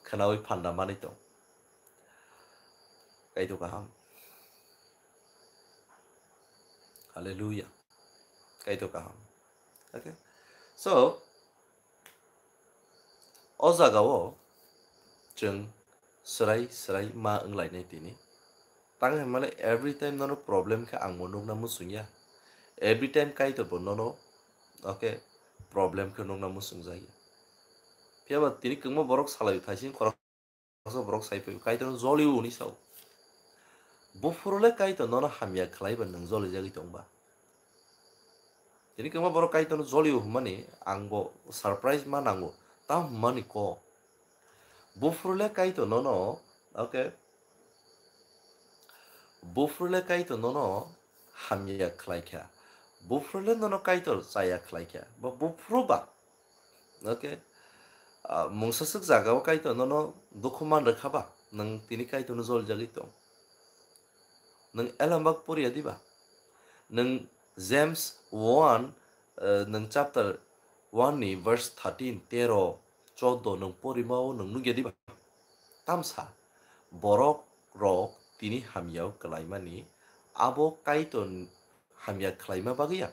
Khwnawi phanda manwi tong. Kaitor kaham. Hallelujah. Kaitor kaham. Okay. So, o jagao chwng swrai swrai ma wnglainai tini. Tang hinmale every time nono problem khe ang bo nukna muchungya. Every time Kaitor bo nono, okay, problem khe nukna muchungjagya. Phiyaba tini kwbangma borok salai thaising khorok Baksa borok sai phai, Kaitorno jolio hwnwi sao. Buphuru le Kaitor nono hamya khlai ba nwng jolijagwi tong ba? Tini kwbangma borok Kaitorno jolio hwnmani ang bo surprise ma nango. Tamo hwnmani kok. Buphuru le Kaitor nono, okay? Buphuru le Kaitor nono hamya khlai kha. Buphuru le nono Kaitor chaya khlai kha. Ba buphuru ba Okay. Ah, mungsa swk jagao Kaitor nono dukhu man rwkha ba, nwng tini Kaitorno jolijagwi tong. Nwng elembak poriya diba? Nwng James one, eh, nwng chapter one ni verse thirteen, tero, choddo nwng porimao nwng nukya diba? Tamsa borok rok tini hamyao kwlaimani abo Kaitor hamya khlaima bagwi ya.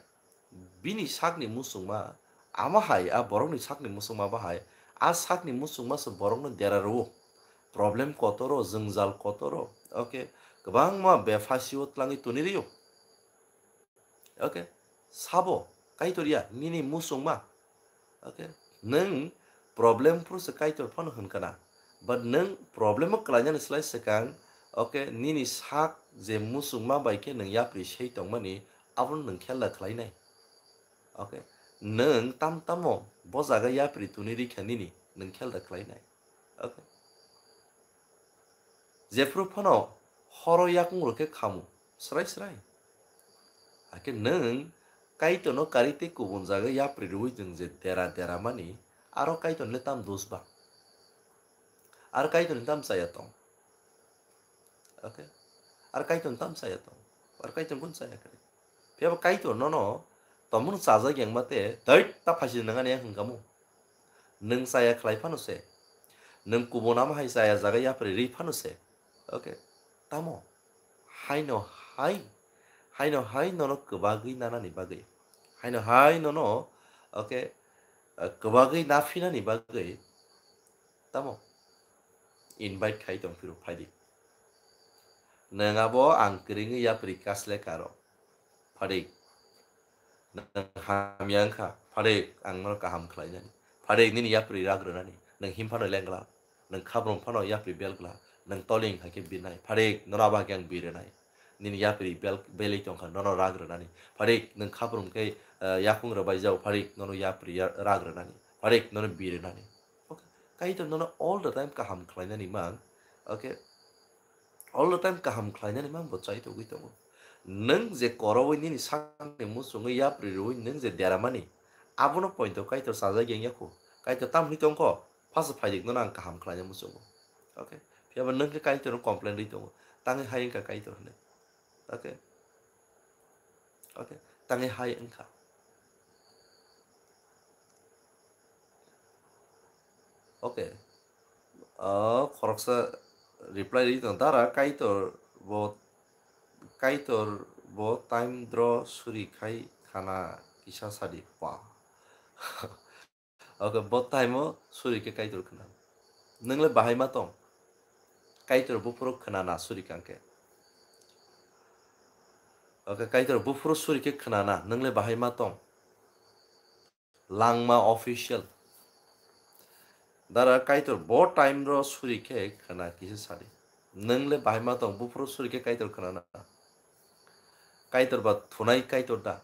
Bini sakni muchungma, ama hai, a borokni sakni muchungma bahai, A sakni muchungma se borokno dera rwo. Problem kotoro, jwngjal kotoro. Okay, kwbangma bephasio tlangwi toni rio. Okay, sabo Kaitor ya nini muchungma. Okay, nwng problem phuru se Kaitor phano hwn kana. But nwng problem o kwlainani slai swkang, okay, nini sak je muchungma bai khe nwng yapri sei tongmani, abono nwng khel da khlainai. Okay, nwng tam tamo bo jaga yapri tuni rikha nini, nwng khel da khlainai. Okay. Jephru phano horo yakung rok khe khamu, srai srai. Hakhe nwng Kaitorno kari tei kubun jaga yapri rwui nwng je dera dera mani, aro Kaitorni tam dos ba? Aro Kaitorni tam chaya tong? Okay. Aro Kaitorni tam chaya tong? Aro Kaitorni kun chaya kare. Phiya bo Kaitor nono tomung chajak yang mate, "Dait, ta phaisi nangani," hwn kamo. Nwng chaya khlai phano se. Nwng kubun ama hai chaya jaga yapri ri phano se. Okay. Tamo? Haino hai, haino hai nono kwbagwi nanani bagwi. Haino hai nono, okay, uh, kwbagwi naphinani bagwi. Tamo? Invite khai tong phiro phaidi. Nwng abo ang kwrwngwi yapri kasle karo. Phadik. Nwng hamya wngkha. Phadik, ang nono kaham khlainani. Phadik, nini yapri rak rwnani. Nwng him phano lengla. Nwng khabrum phano yapri belgla. Nwng toling hai khe birnai. Phadik, nono abo hai khe ang birnai. Nini yapri bel-, belwi tongkha, nono rak rwnani. Phadik, nwng khabrum khe, eh, yakung rwbai jao. Phadik, nono yapri ya-, rak rwnani. Phadik, nono birnani. Okay. Kaitor nono all the time kaham khlainani mang. Okay. All the time kaham khlainani mang bo chai togwi tongo. Nwng je korowi nini sakni muchungwi yapri rwui nwng je deramani, abono pointo Kaitor chajak yang yakho. Kaitor tam hwnwi tongkho, phasa phaidik nono ang kaham khlaina muchungo. Okay. Phiya ba nwng khe Kaitorno complain rwi tongo. Tangwi hai wngkha Kaitor hwnwi. Okay. Okay. Tangwi hai wngkha. Okay. Ah, khoroksa reply ri tong, "Dara Kaitor bo, Kaitor bo time draw suri khai khana kisa sadi pa." Okay, bo time o suri khe Kaitor khna. Nwngle bahai ma tong? Kaitor buphuru khna na suri kang khe. Okay, Kaitor buphuru suri khe khna na, nwngle bahai ma tong? Langma official. Dara Kaitor bo time ro suri khe khna kisa sadi. Nwngle bahai ma tong, buphuru suri khe Kaitor khna na. Kaitor ba thunai Kaitor da?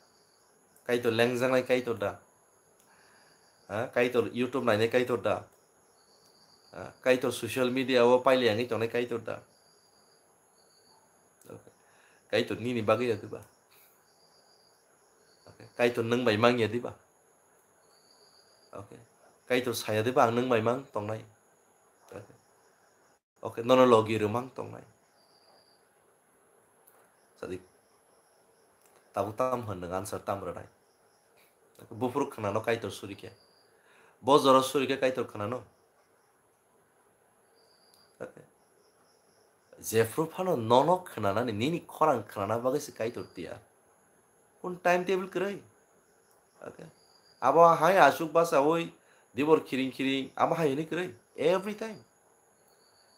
Kaitor lengjangnai Kaitor da? Ha? Kaitor YouTube nainai Kaitor da? Ha? Kaitor social media o paili yangwi tongnai Kaitor da? Okay. Kaitor nini bagwi ya diba? Okay. Kaitor nwng bai mang ya diba? Okay. Kaitor saya diba ang nwng bai mang tongnai? Okay. Okay, nono logi rwmang tongnai. Sadi. Tabuk tam hwn nwng answer tam rwnai? Buphuru khnano Kaitor suri khe. Bo jora suri khe Kaitor khnano. Okay. Jephru phano nono khnanani, nini khorang khnana bagwi se Kaitor tiya. Kun timetable kwrwi? Okay. Abo hai asuk basawi dibor khiring khiring, abo hai hwnwi kwrwi? Every time.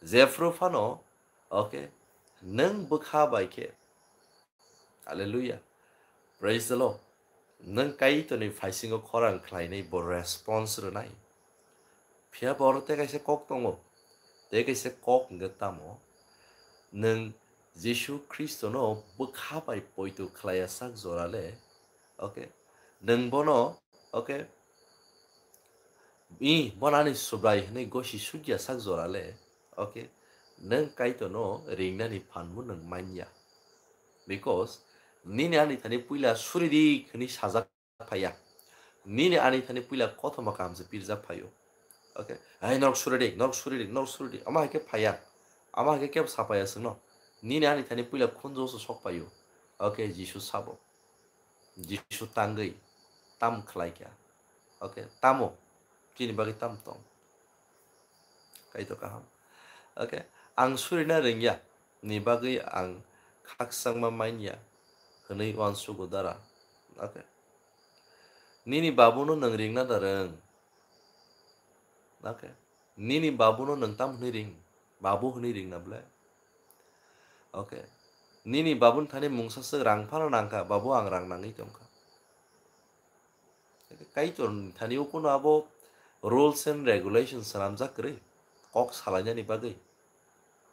Jephru phano, okay, nwng bwkha bai khe. Hallelujah. Praise the Lord. Nwng Kaitorni phaisingo khorang khlainai bo response rwnai. Phiya bo oro tei kaisa kok tongo. Tei kaisa kok hwnkhe tamo? Nwng Jisu Khristono bwkha bai poito khlaiya sak jora le, okay, nwng bono, okay, i bono ani Subrai hwnwi gosi sukya sak jora le, okay, nwng Kaitorno ringnani phanbo nwng manya. Because nini ani thani puila suri di hwnwi sajak phaiya. Nini ani thani puila kothoma kaham se pirjak phaio. Okay. Hai norok suri di, norok suri di, norok suri di. Ama hai khe phaiya. Ama hai khe kebo sa phaiya chwngno. Nini ani thani puila khunju se sok phaio. Okay, Jisu sabo. Jisu tangwi tam khlai kha. Okay, tamo? Chini bagwi tam tong? Kaitor kaham. Okay, ang surina rwngya. Ni bagwi ang khakchangma manya hwnwi uansugo dara. Okay. Nini babuno nwng ringna da rwng? Okay. Nini babuno nwng tam hwnwi ring? Babu hwnwi ring na ble? Okay. Nini babuni thani mungsa swk rang phano nangkha, babu ang rang nangwi tongkha. Kaitor ni thani o kuno abo rules and regulations swnamjak kwrwi kok salainani bagwi.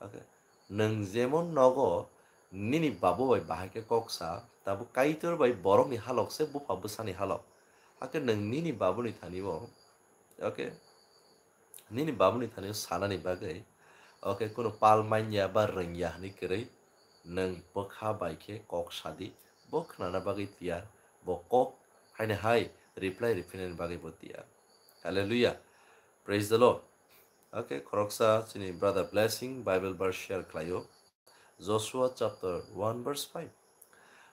Okay. Nwng jemon nogo nini babu bai bahai khe kok sa, tabuk Kaitor bai borokni halok se bupha bwsani halok. Hakhe nwng nini babuni thani o, okay, nini babuni thani o sanani bagwi, okay, kuno pal manya ba rwngya hwnwi kwrwi nwng bwkha bai khe kok sadi, bo khnana bagwi tiyar, bo kok haino hai reply riphinani bagwi bo tiyar. Hallelujah. Praise the Lord. Okay, khoroksa chini brother Blessing Bible verse share khlaio. Joshua chapter one verse five.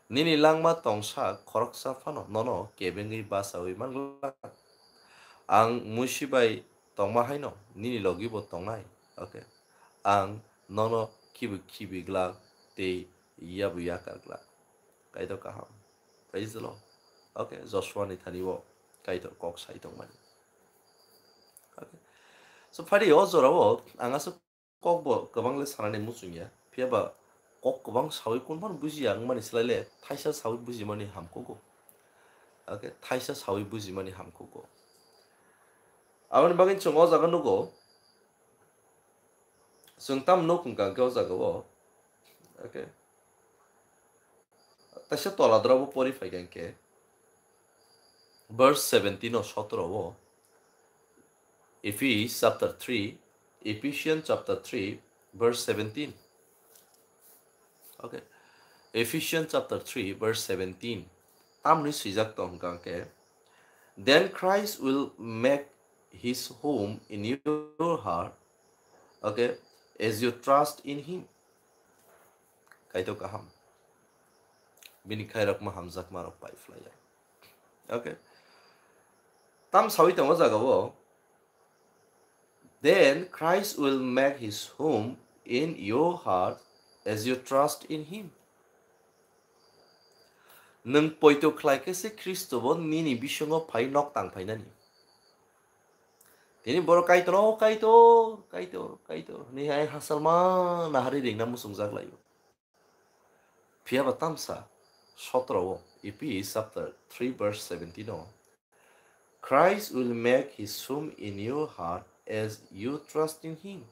Nini langma tongsa khoroksa phano nono kebengwi bachaui manglak. Ang Musi bai tongma haino nini logibo tongnai. Okay. Ang nono khibi khibi glak tei yabu yakar glak. Kaitor kaham. Praise the Lord. Okay, Joshua ni thani o Kaitor kok sai tongmani. Okay. So, phari o jorao ang aswk kok bo kwbang le sanani muchung ya. Phiya ba kok kwbang saui kunphano bujiya wngmani slai le thaisa saui bujimani hamkhugo. Okay, thaisa saui bujimani hamkhugo. Aboni bagwi chwng o jaga nugo, chwng tam nuk hwnkha hwnkhe o jaga o. Okay. Taisa tola dora bo pori phai kha hwnkhe. Verse seventeen o sotro o. Ephes chapter three, Ephesians chapter three, verse seventeen. Okay. Ephesians chapter three, verse seventeen. Tamni swijak tong hwnkha hwnkhe, "Then Christ will make his home in your heart, okay, as you trust in him." Kaitor kaham. Bini khairokma hamjakma rok pai phlaiya. Okay. Tam sawi tongo jaga o, "Then Christ will make his home in your heart as you trust in him." Nwng poito khlai khe se Khristo bo nini bisingo phai nok tang phainani. Tini borok Kaitor, "O Kaitor, Kaitor, Kaitor," hwnwi hai hasalma nahari ringna muchungjak laio. Phiya ba tamsa sotro o, Ephes chapter three verse seventeen o, "Christ will make his home in your heart as you trust in him."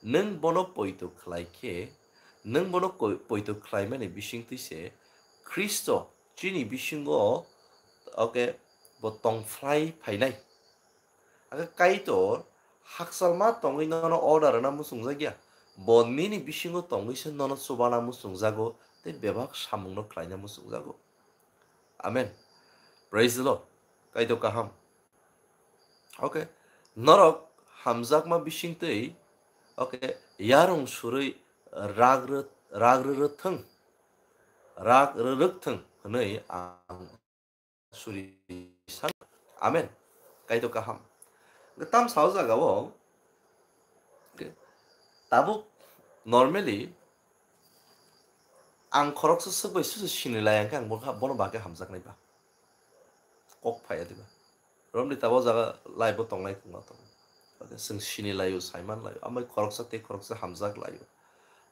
Nwng bono poito khlai khe, nwng bono koi-, poito khlaimani bisingtwi se Khristo chini bisingo, okay, bo tong phlai phainai. Ake Kaitor hakchalma tongwi nono order rwna muchungjakya. Bo nini bisingo tongwi se nono chubana muchungjago tei bebak samungno khlaina muchungjago. Amen. Praise the Lord. Kaitor kaham. Okay. Norok hamjakma bisingtwi, okay, yarung surwi rag rw-, rag rwrwthwng, rag rwrwkthwng hwnwi ang suri san. Amen. Kaitor kaham. Tam sao jaga o, okay, tabuk normally ang khoroksa swk bai susu sini lai ang khe ang bono, bono bagwi hamjaknai ba. Kok phaiya diba. Romni tabo jaga lai bo tongnai khungma tongo. Okay, chwng sini laio, saiman laio. Amai khoroksa tei khoroksa hamjak laio.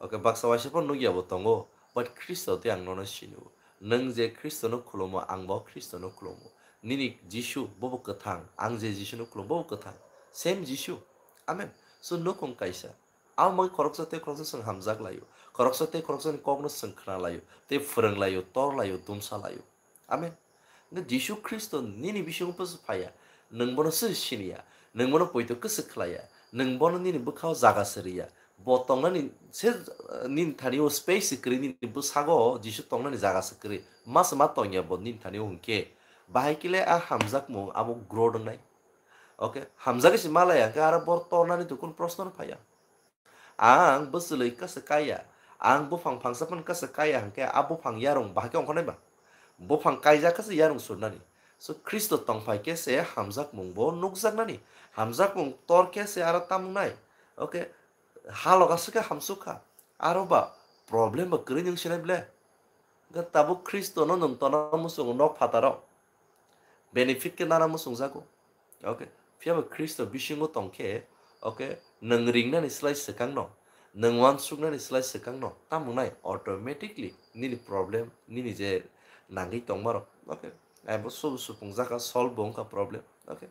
Okay, baksa waisa phano nukya bo tongo, but Khristo tei ang nono sinio. Nwng je Khristono khulumo, ang bo Khristono khulumo. Nini Jisu, bobo kwthang, ang je Jisuno khulumo, bobo kwthang. Same Jisu. Amen. So, nukhung kaisa. Abo bagwi khoroksa tei khoroksa chwng hamjak laio. Khoroksa tei khoroksani kokno chwng khna laio. Tei phwrwng laio, tor laio, dumsa laio. Amen. Hwnkhe Jisu Khristo nini bisingo bwswk phaiya, nwng bono se siniya, nwng bono poito kwswk khlaiya, nwng bono nini bwkhao jaga se rwya, bo tongnani se, eh, nini thani o space se kwrwi, nini bwsago Jisu tongnani jaga se kwrwi, ma se ma tongya bo nini thani o hwnkhe, bahai khe le a hamjakmung abo grow wngnai. Okay, hamjagwi se malaya hwnkhe aro bo tornani to kunu proshno no phaiya. Ang bwchwlwi kasa kaiya, ang buphang phangsa phano kasa kaiya hwnkhe a buphang yarung bahai khe ongkhornai ba? Buphang kaijak khe se yarung surnani. So Khristo tongphai khe se hamjakmung bo nukjaknani. Hamjakmung tor khe se aro tamnai. Okay, halok aswk khe hamsuk kha. Aro ba problem ba kwrwi nwng sinai ble? Hwnkhe tabuk Khristono nwng tona muchungo nok phataro. Benefit khe nana muchungjago. Okay. Phiya ba Khristo bisingo tong khe, okay, nwng ringnani slai swkang no, nwng uansuknani slai swkang no, tamo wngnai automatically nini problem, nini je nangwi tongmarok, okay, abo su-, supung jaka, solve bo wngkha problem, okay.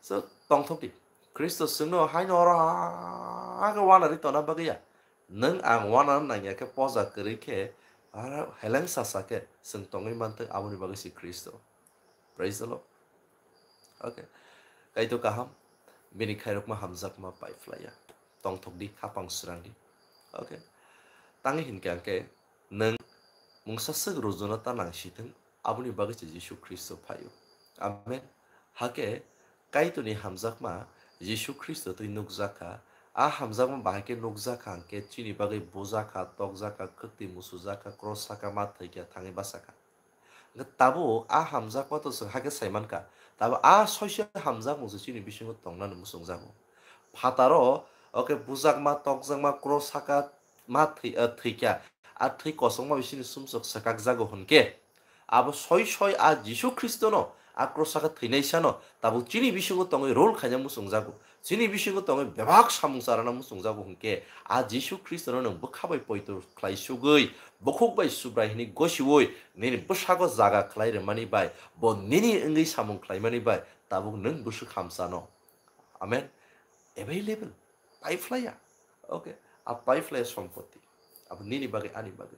So, tongthok di. Khristo chwngno haino oro ha khe uanarwi tongna bagwi ya. Nwng ang uanana nangya khe, poja kwrwi khe, aro heleng sasa khe chwng tongwi manthok, aboni bagwi se Khristo. Praise the Lord. Okay. Kaitor kaham, bini khairokma hamjakma pai phlaiya. Tongthok di, khapang srang di. Okay. Tangwi hinkhe ang khe nwng mungsa swk rujuna ta nang sithwng, aboni bagwi se Jisu Khristo phaio. Amen. Hakhe Kaitorni hamjakma Jisu Khristo twi nukjak kha. A hamjakma bahai khe nukjak kha hwnkhe chini bagwi bujak kha, tokjak kha, khwktwi musujak kha, cross saka ma thwi kha, thangwi bacha kha. Hwnkhe tabuk a hamjakma to chwng hakhe sai man kha. Tabuk a soiso hamjakmung se chini bisingo tongnani muchungjago. Phataro, okay, bujakma, tokjakma, cross saka ma thwi, ah, thwi kha. A thwi kosongma bisini sumsok swkakjago hwnkhe, abo soi soi a Jisu Khristono a cross saka thwinaisano tabuk chini bisingo tongwi rule khaina muchungjago. Chini bisingo tongwi bebak samung charana muchungjago hwnkhe, a Jisu Khristono nwng bwkha bai poito khlai sugwi, bukhuk bai Subrai hwnwi gosiwi, nini bwsago jaga khlai rwmani bai, bo nini wngwi samung khlaimani bai, tabuk nwng bwswk hamsano. Amen. Available. Pai phlaiya. Okay. A pai phlaiya sompoti. Abo nini bagwi, ani bagwi.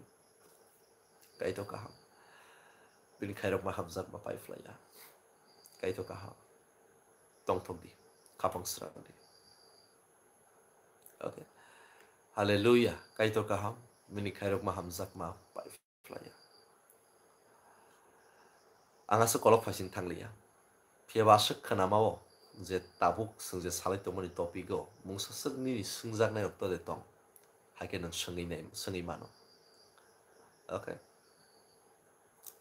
Kaitor kaham. Bini khairokma hamjakma pai phlaiya. Kaitor kaham. Tongthok di. Khapang srang di. Okay. Hallelujah. Kaitor kaham. Bini khairokma hamjakma pai phlaiya. Ang aswk kolok phaising thangliya. Phiyaba aswk khwnamao je tabuk chwng je salai tongmani topic o mungsa swk nini swngjaknai rok to de tong. Hakhe nwng swngwi nai, swngwi mano. Okay.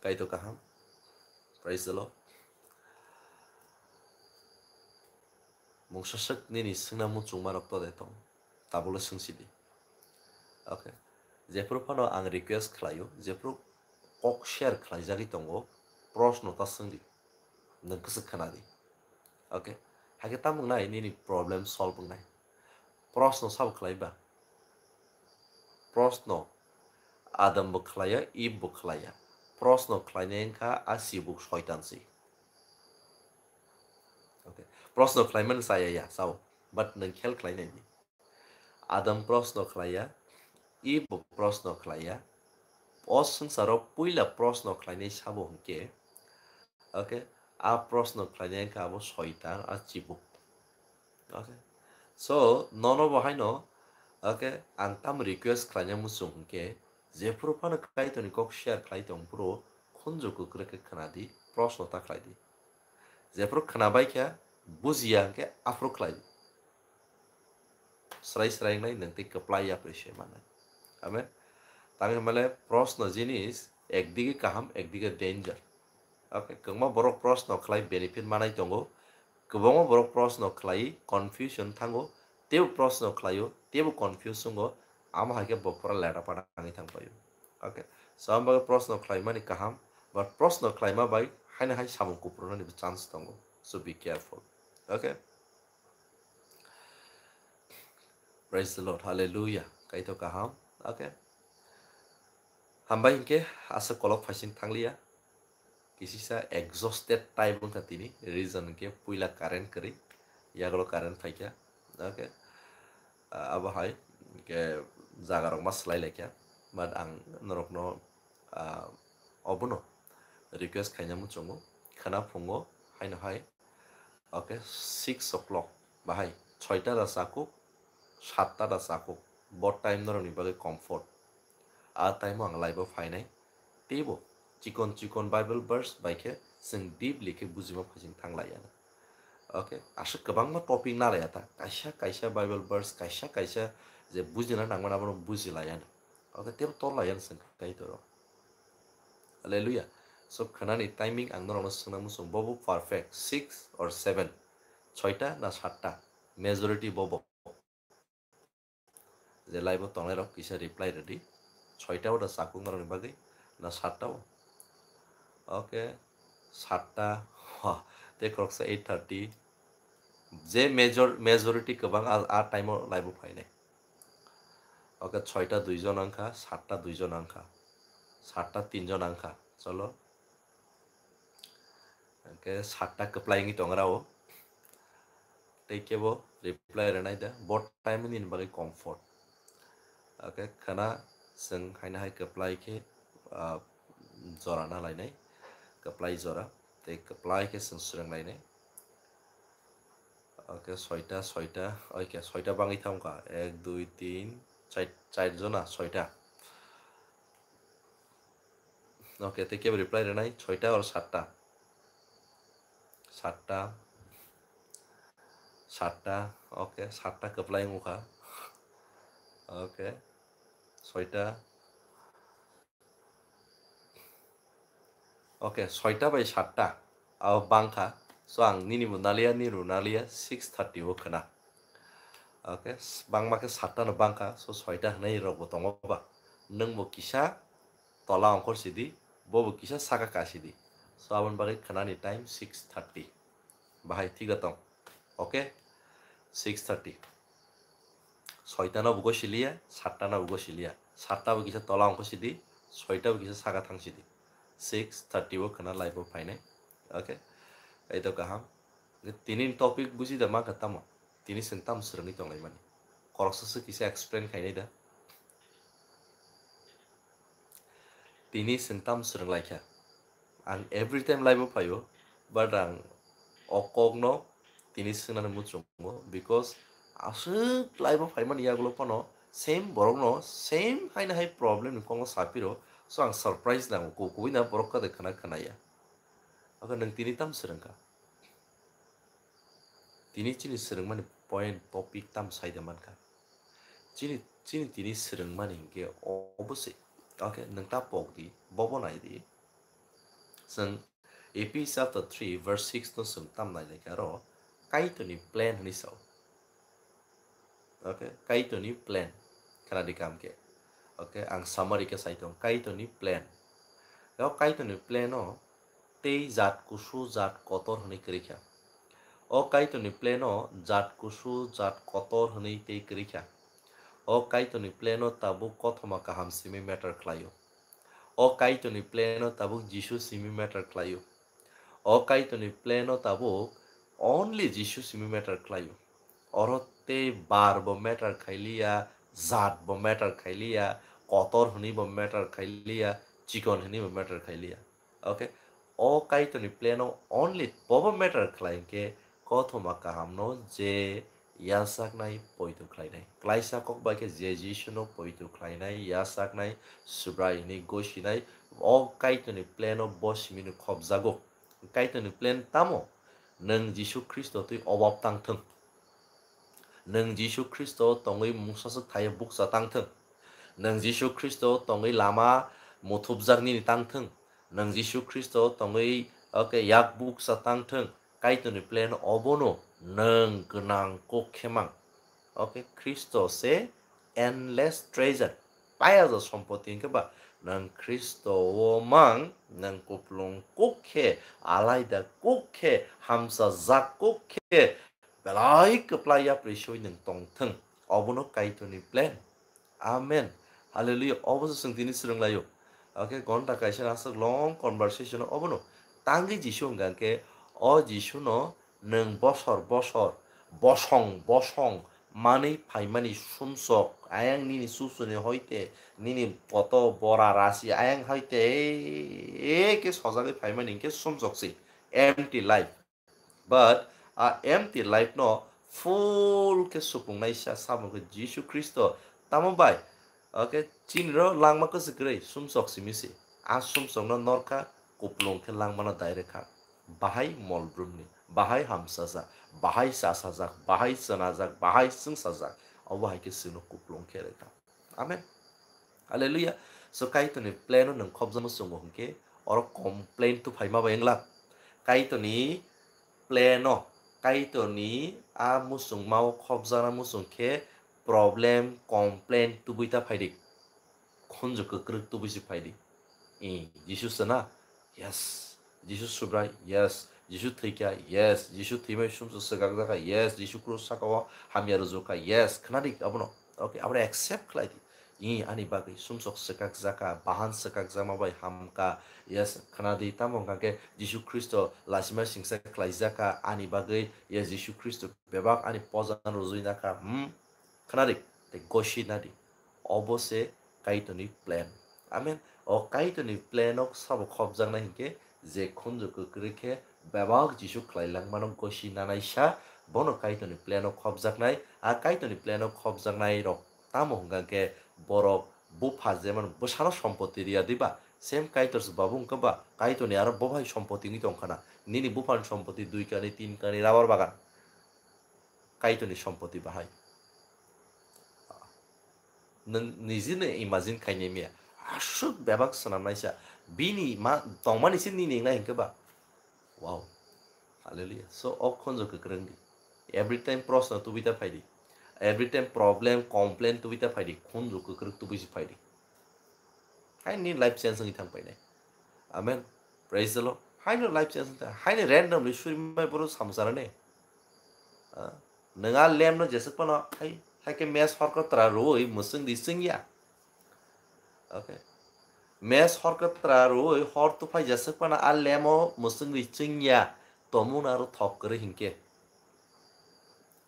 Kaitor kaham. Praise the Lord. Mungsa swk nini swngna muchungma rok to de tong. Tabukle swngsidi. Okay. Jephuru phano ang request khlaio, jephuru kok share khlaijagwi tongo, proshno ta swngdi. Nwng kwswk khwnadi. Okay. Hakhe tamo wngnai nini problem solve wngnai. Proshno sabo khlaiba? Proshno Adam bo khlaiya, Eve bo khlaiya. Proshno khlainai wngkha a chibuk soitan se. Okay. Proshno khlaimani chaya ya, sao. But nwng khel khlainai di. Adam proshno khlaiya, Eve bo proshno khlaiya. O swngcharo puila proshno khlainai sabo hwnkhe, okay, a proshno khlainai wngkha abo soitan, a chibuk. Okay. So, nono bo haino, okay, ang tamo request khlaina muchung hwnkhe, jephuru phano Kaitorni kok share khlai tong, phuru khunju kwkrwi khe khwnadi, proshno ta khlaidi. Jephuru khwnabai khe bujiya hwnkhe aphuru khlai. Srai srai wngnai nwng tei kwplai yapri se mannai. Amen. Tang hinmale proshno jinis ekdige kaham, ekdige danger. Okay, kwbangma borok proshno khlai benefit manai tongo, kwbangma borok proshno khlai confusion thango, teibo proshno khlaio, teibo confuse wngo, amo hai khe bo pura leta pada wngwi thang paio. Okay, so ang bagwi proshno khlaimani kaham, but proshno khlaima bai haino hai samung kuprunani bo chance tongo, so be careful. Okay. Praise the Lord. Hallelujah. Kaitor kaham. Okay. Hambai hinkhe asa kolok phaising thangliya. Kisisa exhausted type wngkha tini. Reason hinkhe puila current kwrwi. Yagulo current phaikha. Okay. Ah, abo hai hinkhe jaga rok ma swlai laikha. But ang norokno, ah, obono request khaina muchungo. Khwna phungo haino hai. Okay, six o'clock bahai, soita da chakuk, satta da chakuk, bo time norokni bagwi comfort. A time o ang live o phainai, teibo chikon chikon Bible verse bai khe chwng deeply khe bujima phaising thanglaiya. Okay, aswk kwbangma topic nalaiya ta, kaisa kaisa Bible verse, kaisa kaisa je bujina nangmani abono bujilaiya. Okay, teibo torlaiya chwng Kaitor o. Hallelujah. So, khwnani timing ang norokno swngna muchung, bobo perfect, six or seven, soita na satta, majority bobo. Je live o tongnai rok kisa reply rwdi. Soita o da chakung norokni bagwi na satta o? Okay, satta, tei khoroksa eight thirty. Je major, majority kwbang a, a time o live o phainai. Okay, soita duijon wngkha, satta duijon wngkha, satta tinjon wngkha. Cholo. Okay, satta kwplai wngwi tongra o. Tei kebo reply rwnai da. Bo time nini bagwi comfort. Okay, khana chwng haino hai kwplai khe, ah, jora na lainai. Kwplai jora. Tei kwplai khe chwng swrwng lainai. Okay, soita, soita. Okay, soita bangwi thangkha. Ek, dui, tin, char, char jona, soita. Okay, tei kebo reply rwnai, soita or satta? Satta. Satta. Okay, satta kwplai wngkha. Okay. Soita. Okay, soita bai satta. Abo bangkha. So, ang nini bo naliya, nini bo naliya, six thirty o khna. Okay, s-, bangma khe satta no bangkha. So, soita hwnwi rok bo tongo ba. Nwng bo kisa tola ongkhor sidi, bo bo kisa saka ka sidi. So, aboni bagwi khnani time six thirty. Bahai thik da tong. Okay? Six thirty. Soita no bo gosiliya, satta no bo gosiliya. Satta bo kisa tola ongkhor sidi, soita bo kisa saka thang sidi. Six thirty o khna live o phainai. Okay? Ai to kaham. Tini topic buji da ma kha tamo. Tini chwng tam swrwngwi tonglaimani. Khoroksa se kisa explain khainai da. Tini chwng tam swrwnglaikha. Ang every time live o phaio, but ang o kokno tini swngnani muchungo, because aswk live o phaimani yagulo phano same borokno same haino hai problem ni kokno sapiro, so ang surprise nango, ku-, kubui na borok kade khna khnaya. Oke, nwng tini tam swrwngkha? Tini chini swrwngmani point topic tam sai da mankha. Chini, chini tini swrwngmani hinkhe obo se. Oke, nwng ta pok di, bobo nai di. Chwng Ephesians chapter three verse six no chwng tam nai lai khe aro Kaitorni plan hwnwi sao. Oke, Kaitorni plan. Khna di kam khe. Oke, ang summary khe sai tong. Kaitorni plan. O Kaitorni plan o tei jat kusu jat kotor hwnwi kwrwi kha. O Kaitorni plan o jat kusu jat kotor hwnwi tei kwrwi kha. O Kaitorni plan o tabuk kothoma kaham simi matter khlaio. O Kaitorni plan o tabuk Jisu simi matter khlaio. O Kaitorni plan o tabuk only Jisu simi matter khlaio. Oro tei bar bo matter khailiya, jat bo matter khailiya, kotor hwnwi bo matter khailiya, chikon hwnwi bo matter khailiya. Okay? O Kaitorni plan o only bobo matter khlai hinkhe kothoma kahamno je yachaknai poito khlainai. Klaisa kok bai khe je Jisuno poito khlainai, yachaknai, Subrai hwnwi gosinai, o Kaitorni plan o bo simino khopjago. Kaitorni plan tamo? Nwng Jisu Khristo twi obab tang thung. Nwng Jisu Khristo tongwi mungsaswk thaiya bukcha tang thung. Nwng Jisu Khristo tongwi lama muthubjak nini tang thung. Nwng Jisu Khristo tongwi, oke, yak bukcha tang thung. Kaitorni plan obono nwng gwnang kok khe mang. Oke, Khristo se endless treasure. Payaja sompoti hinkhe ba nwng Khristo o mang, nwng kuplung kuk khe, alaida kuk khe, hamsajak kuk khe, belai kwplai yapri soi nwng tong thung. Obono Kaitorni plan. Amen. Hallelujah. Obo se chwng tini swrwng laio. Oke, gonta kaisa aswk long conversation obono. Tangwi Jisu hwnkha khe, o Jisuno nwng bosor bosor, bosong bosong manwi phaimani sumsok, ayang nini susuni hoite, nini poto bora rasi ayang hoite, e, ke sojagwi phaimani hinkhe sumsok si, empty life. But a empty life no full khe supungnai sa, samung khe Jisu Khristo. Tamo bai? Oke, chini ro langma kwchwk kwrwi, sumsok simi si. A sumsok no norkha, kuplung khe langma no direct kha. Bahai mol brumni, bahai hamsajak, bahai chasajak, bahai chwnajak, bahai chwngsajak. Obo hai khe chwngno kuplung khe rwkha. Amen. Hallelujah. So Kaitorni plan o nwng khopjagma chwngo hwnkhe oro complain tu phaima bai wngla. Kaitorni plan o, Kaitorni a muchungma o khopjakna muchung khe problem, complain tubui ta phaidi. Khunju kwkrwk tubui se phaidi. I, Jisu se na? Yes. Jisu Subrai? Yes. Jisu thwikha, yes. Jisu thwimai sumsok swkakjakha, yes. Jisu krus sakao hamya rwjukha, yes. Khwnadi abono, okay, abono accept khlai di. I ani bagwi sumsok swkakjakha, bahan swkakjakma bai hamkha, yes. Khwnadi, tamo hwnkha khe Jisu Khristo lachima singsa khlaijakha ani bagwi, yes. Jisu Khristo bebak ani pojan rwjui nakha, hmm? Khwnadi, tei gosi nadi. Obo se Kaitorni plan. Amen. O Kaitorni plan o sabo khopjaknai hinkhe, je khunju kwkrwi khe bebak Jisu khlai langmano gosi nanaisa, bono Kaitorni plan o khopjaknai. A Kaitorni plan o khopjaknai rok tamo hwnkha khe, borok bupha jemon bwsano sompoti riya diba, same Kaitor se babu wngkha ba, Kaitorni aro bo bai sompoti wngwi tongkha na. Nini buphani sompoti dui kani, tin kani, rubber bagan. Kaitorni sompoti bahai. Nwng nijino imagine khainai miya. Aswk bebak swnamnaisa. Bini ma tongmani se nini wngnai hinkhe ba. Wow. Hallelujah. So, o khunju kwkrwng di. Every time proshno tubui ta phai di. Every time problem, complain tubui ta phai di. Khunju kwkrwng tubui se phai di. Hai ni life change wngwi thang painai. Amen. Praise the Lord. Hai no life change wngwi thang. Hai ni randomly suri mai boro samsara ne. Ah, nwng a lamp no jeswk phano hai, hai khe mes horkra tra rwui mwswng di chwngya. Okay. Mes horkra tra rwui hor tuphai jeswk phano a lamp o mwswng di chwngya. Tomung aro thok kwrwi hinkhe.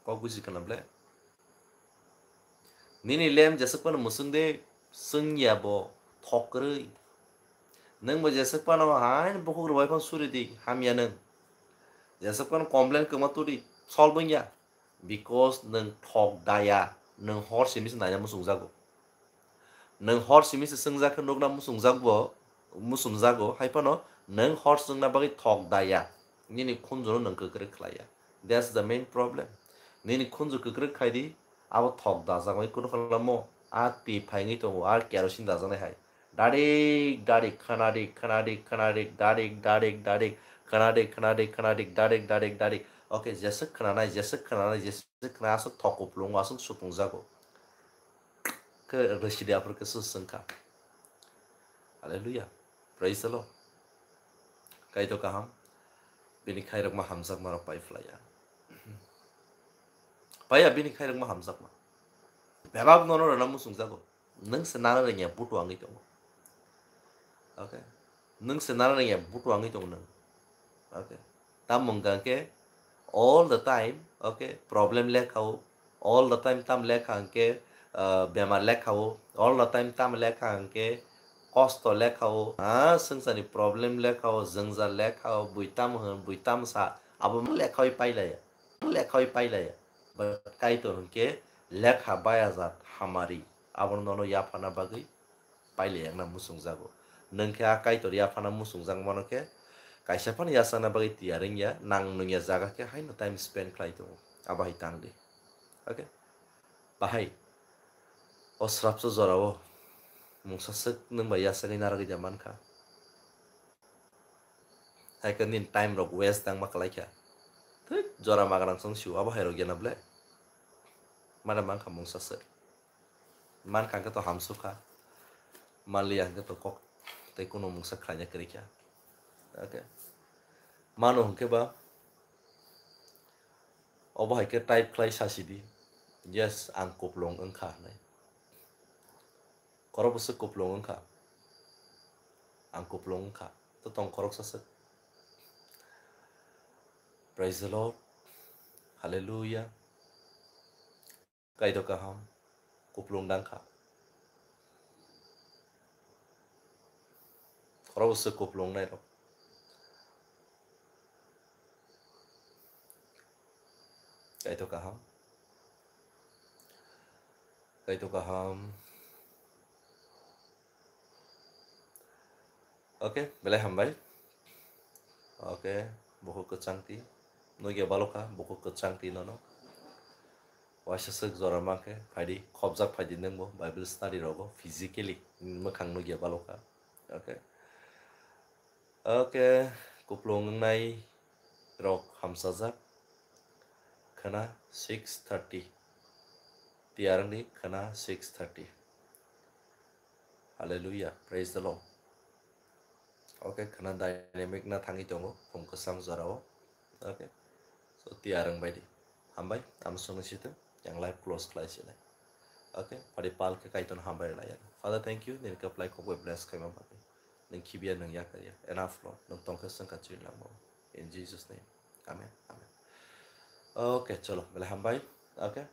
Kok buji kana ble? Nini lamp jeswk phano mwswng de chwngya bo thok kwrwi. Nwng bo jeswk phano haino bukhuk rwbai phano suri di, hamya nwng. Jeswk phano complain kwma turi, solve wngya. Because nwng thok daya, nwng hor simi se naina muchungjago. Nwng hor simi se chwngjak khe nukna muchungjakbo, muchungjago, hai phano nwng hor chwngna bagwi thok daya. Nini khunjuno nwng kwkrwk khlaiya. That's the main problem. Nini khunju kwkrwk khai di, abo thok dajaknai kunu khlamo, a twi phaingwi tongo, a kerosene dajaknai hai. Dadik, dadik, khwnadik, khwnadik, khwnadik, dadik, dadik, dadik, khwnadik, khwnadik, khwnadik, dadik, dadik, dadik. Okay, jeswk khwnanai, jeswk khwnanai, jeswk khwna, aswk thok kuplungo, aswk supungjago. Khe rwsidi aphuru khe swswngkha. Hallelujah. Praise the Lord. Kaitor kaham. Bini khairokma hamjakma rok pai phlaiya. Paiya bini khairokma hamjakma. Bebak nono rwna muchungjago. Nwng se nana rwngya butu wngwi tongo. Okay. Nwng se nana rwngya butu wngwi tongo nwng. Okay. Tamo hwnkha khe all the time, okay, problem lekha o, all the time tam lekha hwnkhe, ah, bemar lekha o, all the time tam lekha hwnkhe kosto lekha o, ah, swngcharni problem lekha o, jwngjal lekha o, bui tam hwn, bui tam sa, abo lekha oi pailaya, lekha oi pailaya. But Kaitor hwnkhe lekha bayajak hamari, abono nono yaphana bagwi pailai wngna muchungjago. Nwng khe a Kaitor yaphana muchungjak mano khe kaisa phano yachakna bagwi tiyar wngya, nang nungya jaga khe haino time spend khlai tongo. Abo hai tang di. Okay? Bahai o srapsa jorao mungsa swk nwng bai yachagwi narwgwi da mankha. Hai khe nini time rok waste dangma kwlai kha. Thik jora magrang chwng sio abo hai rok yana ble. Mane mankha mungsa swk. Mankha hwnkhe to hamsukha, manliya hwnkhe to kok tei kunu mungsa khlaina kwrwi kha. Okay. Mano hwnkhe ba obo hai khe type khlai sasi di, "Yes, ang kuplung wngkha," hwnwi. Khorokbwswk kuplung wngkha, ang kuplung wngkha, to tong khoroksa swk. Praise the Lord. Hallelujah. Kaitor kaham, kuplung dangkha. Khorokbwswk kuplung nairok. Kaitor kaham. Kaitor kaham. Okay, belai hambai. Okay, bukhuk kwchang twi. Nugya balokha, bukhuk kwchang twi nono. Waisa swk jora mankhe, phaidi, khopjak phaidi nwngbo, Bible study rogo, physically, mwkhang nugya balokha. Okay. Okay, kuplung wngnai rok hamsajak. Khwna six thirty. Tiyar wngdi khwna six thirty. Hallelujah. Praise the Lord. Okay, khana dynamic na thangwi tongo, phung kwchang jorao. Okay, so tiyar wng bai di. Hambai, am songni situ, yang live close khlai sinai. Okay, padi pal khe Kaitor hambai lai. Father, thank you, nini kwplai kokbai bless khaima bagwi. Nung khibiya nung yakariya. Enough, Lord. Nung tongkhe sengkha chini langmao. In Jesus' name. Amen. Amen. Okay, cholo. Belai hambai. Okay.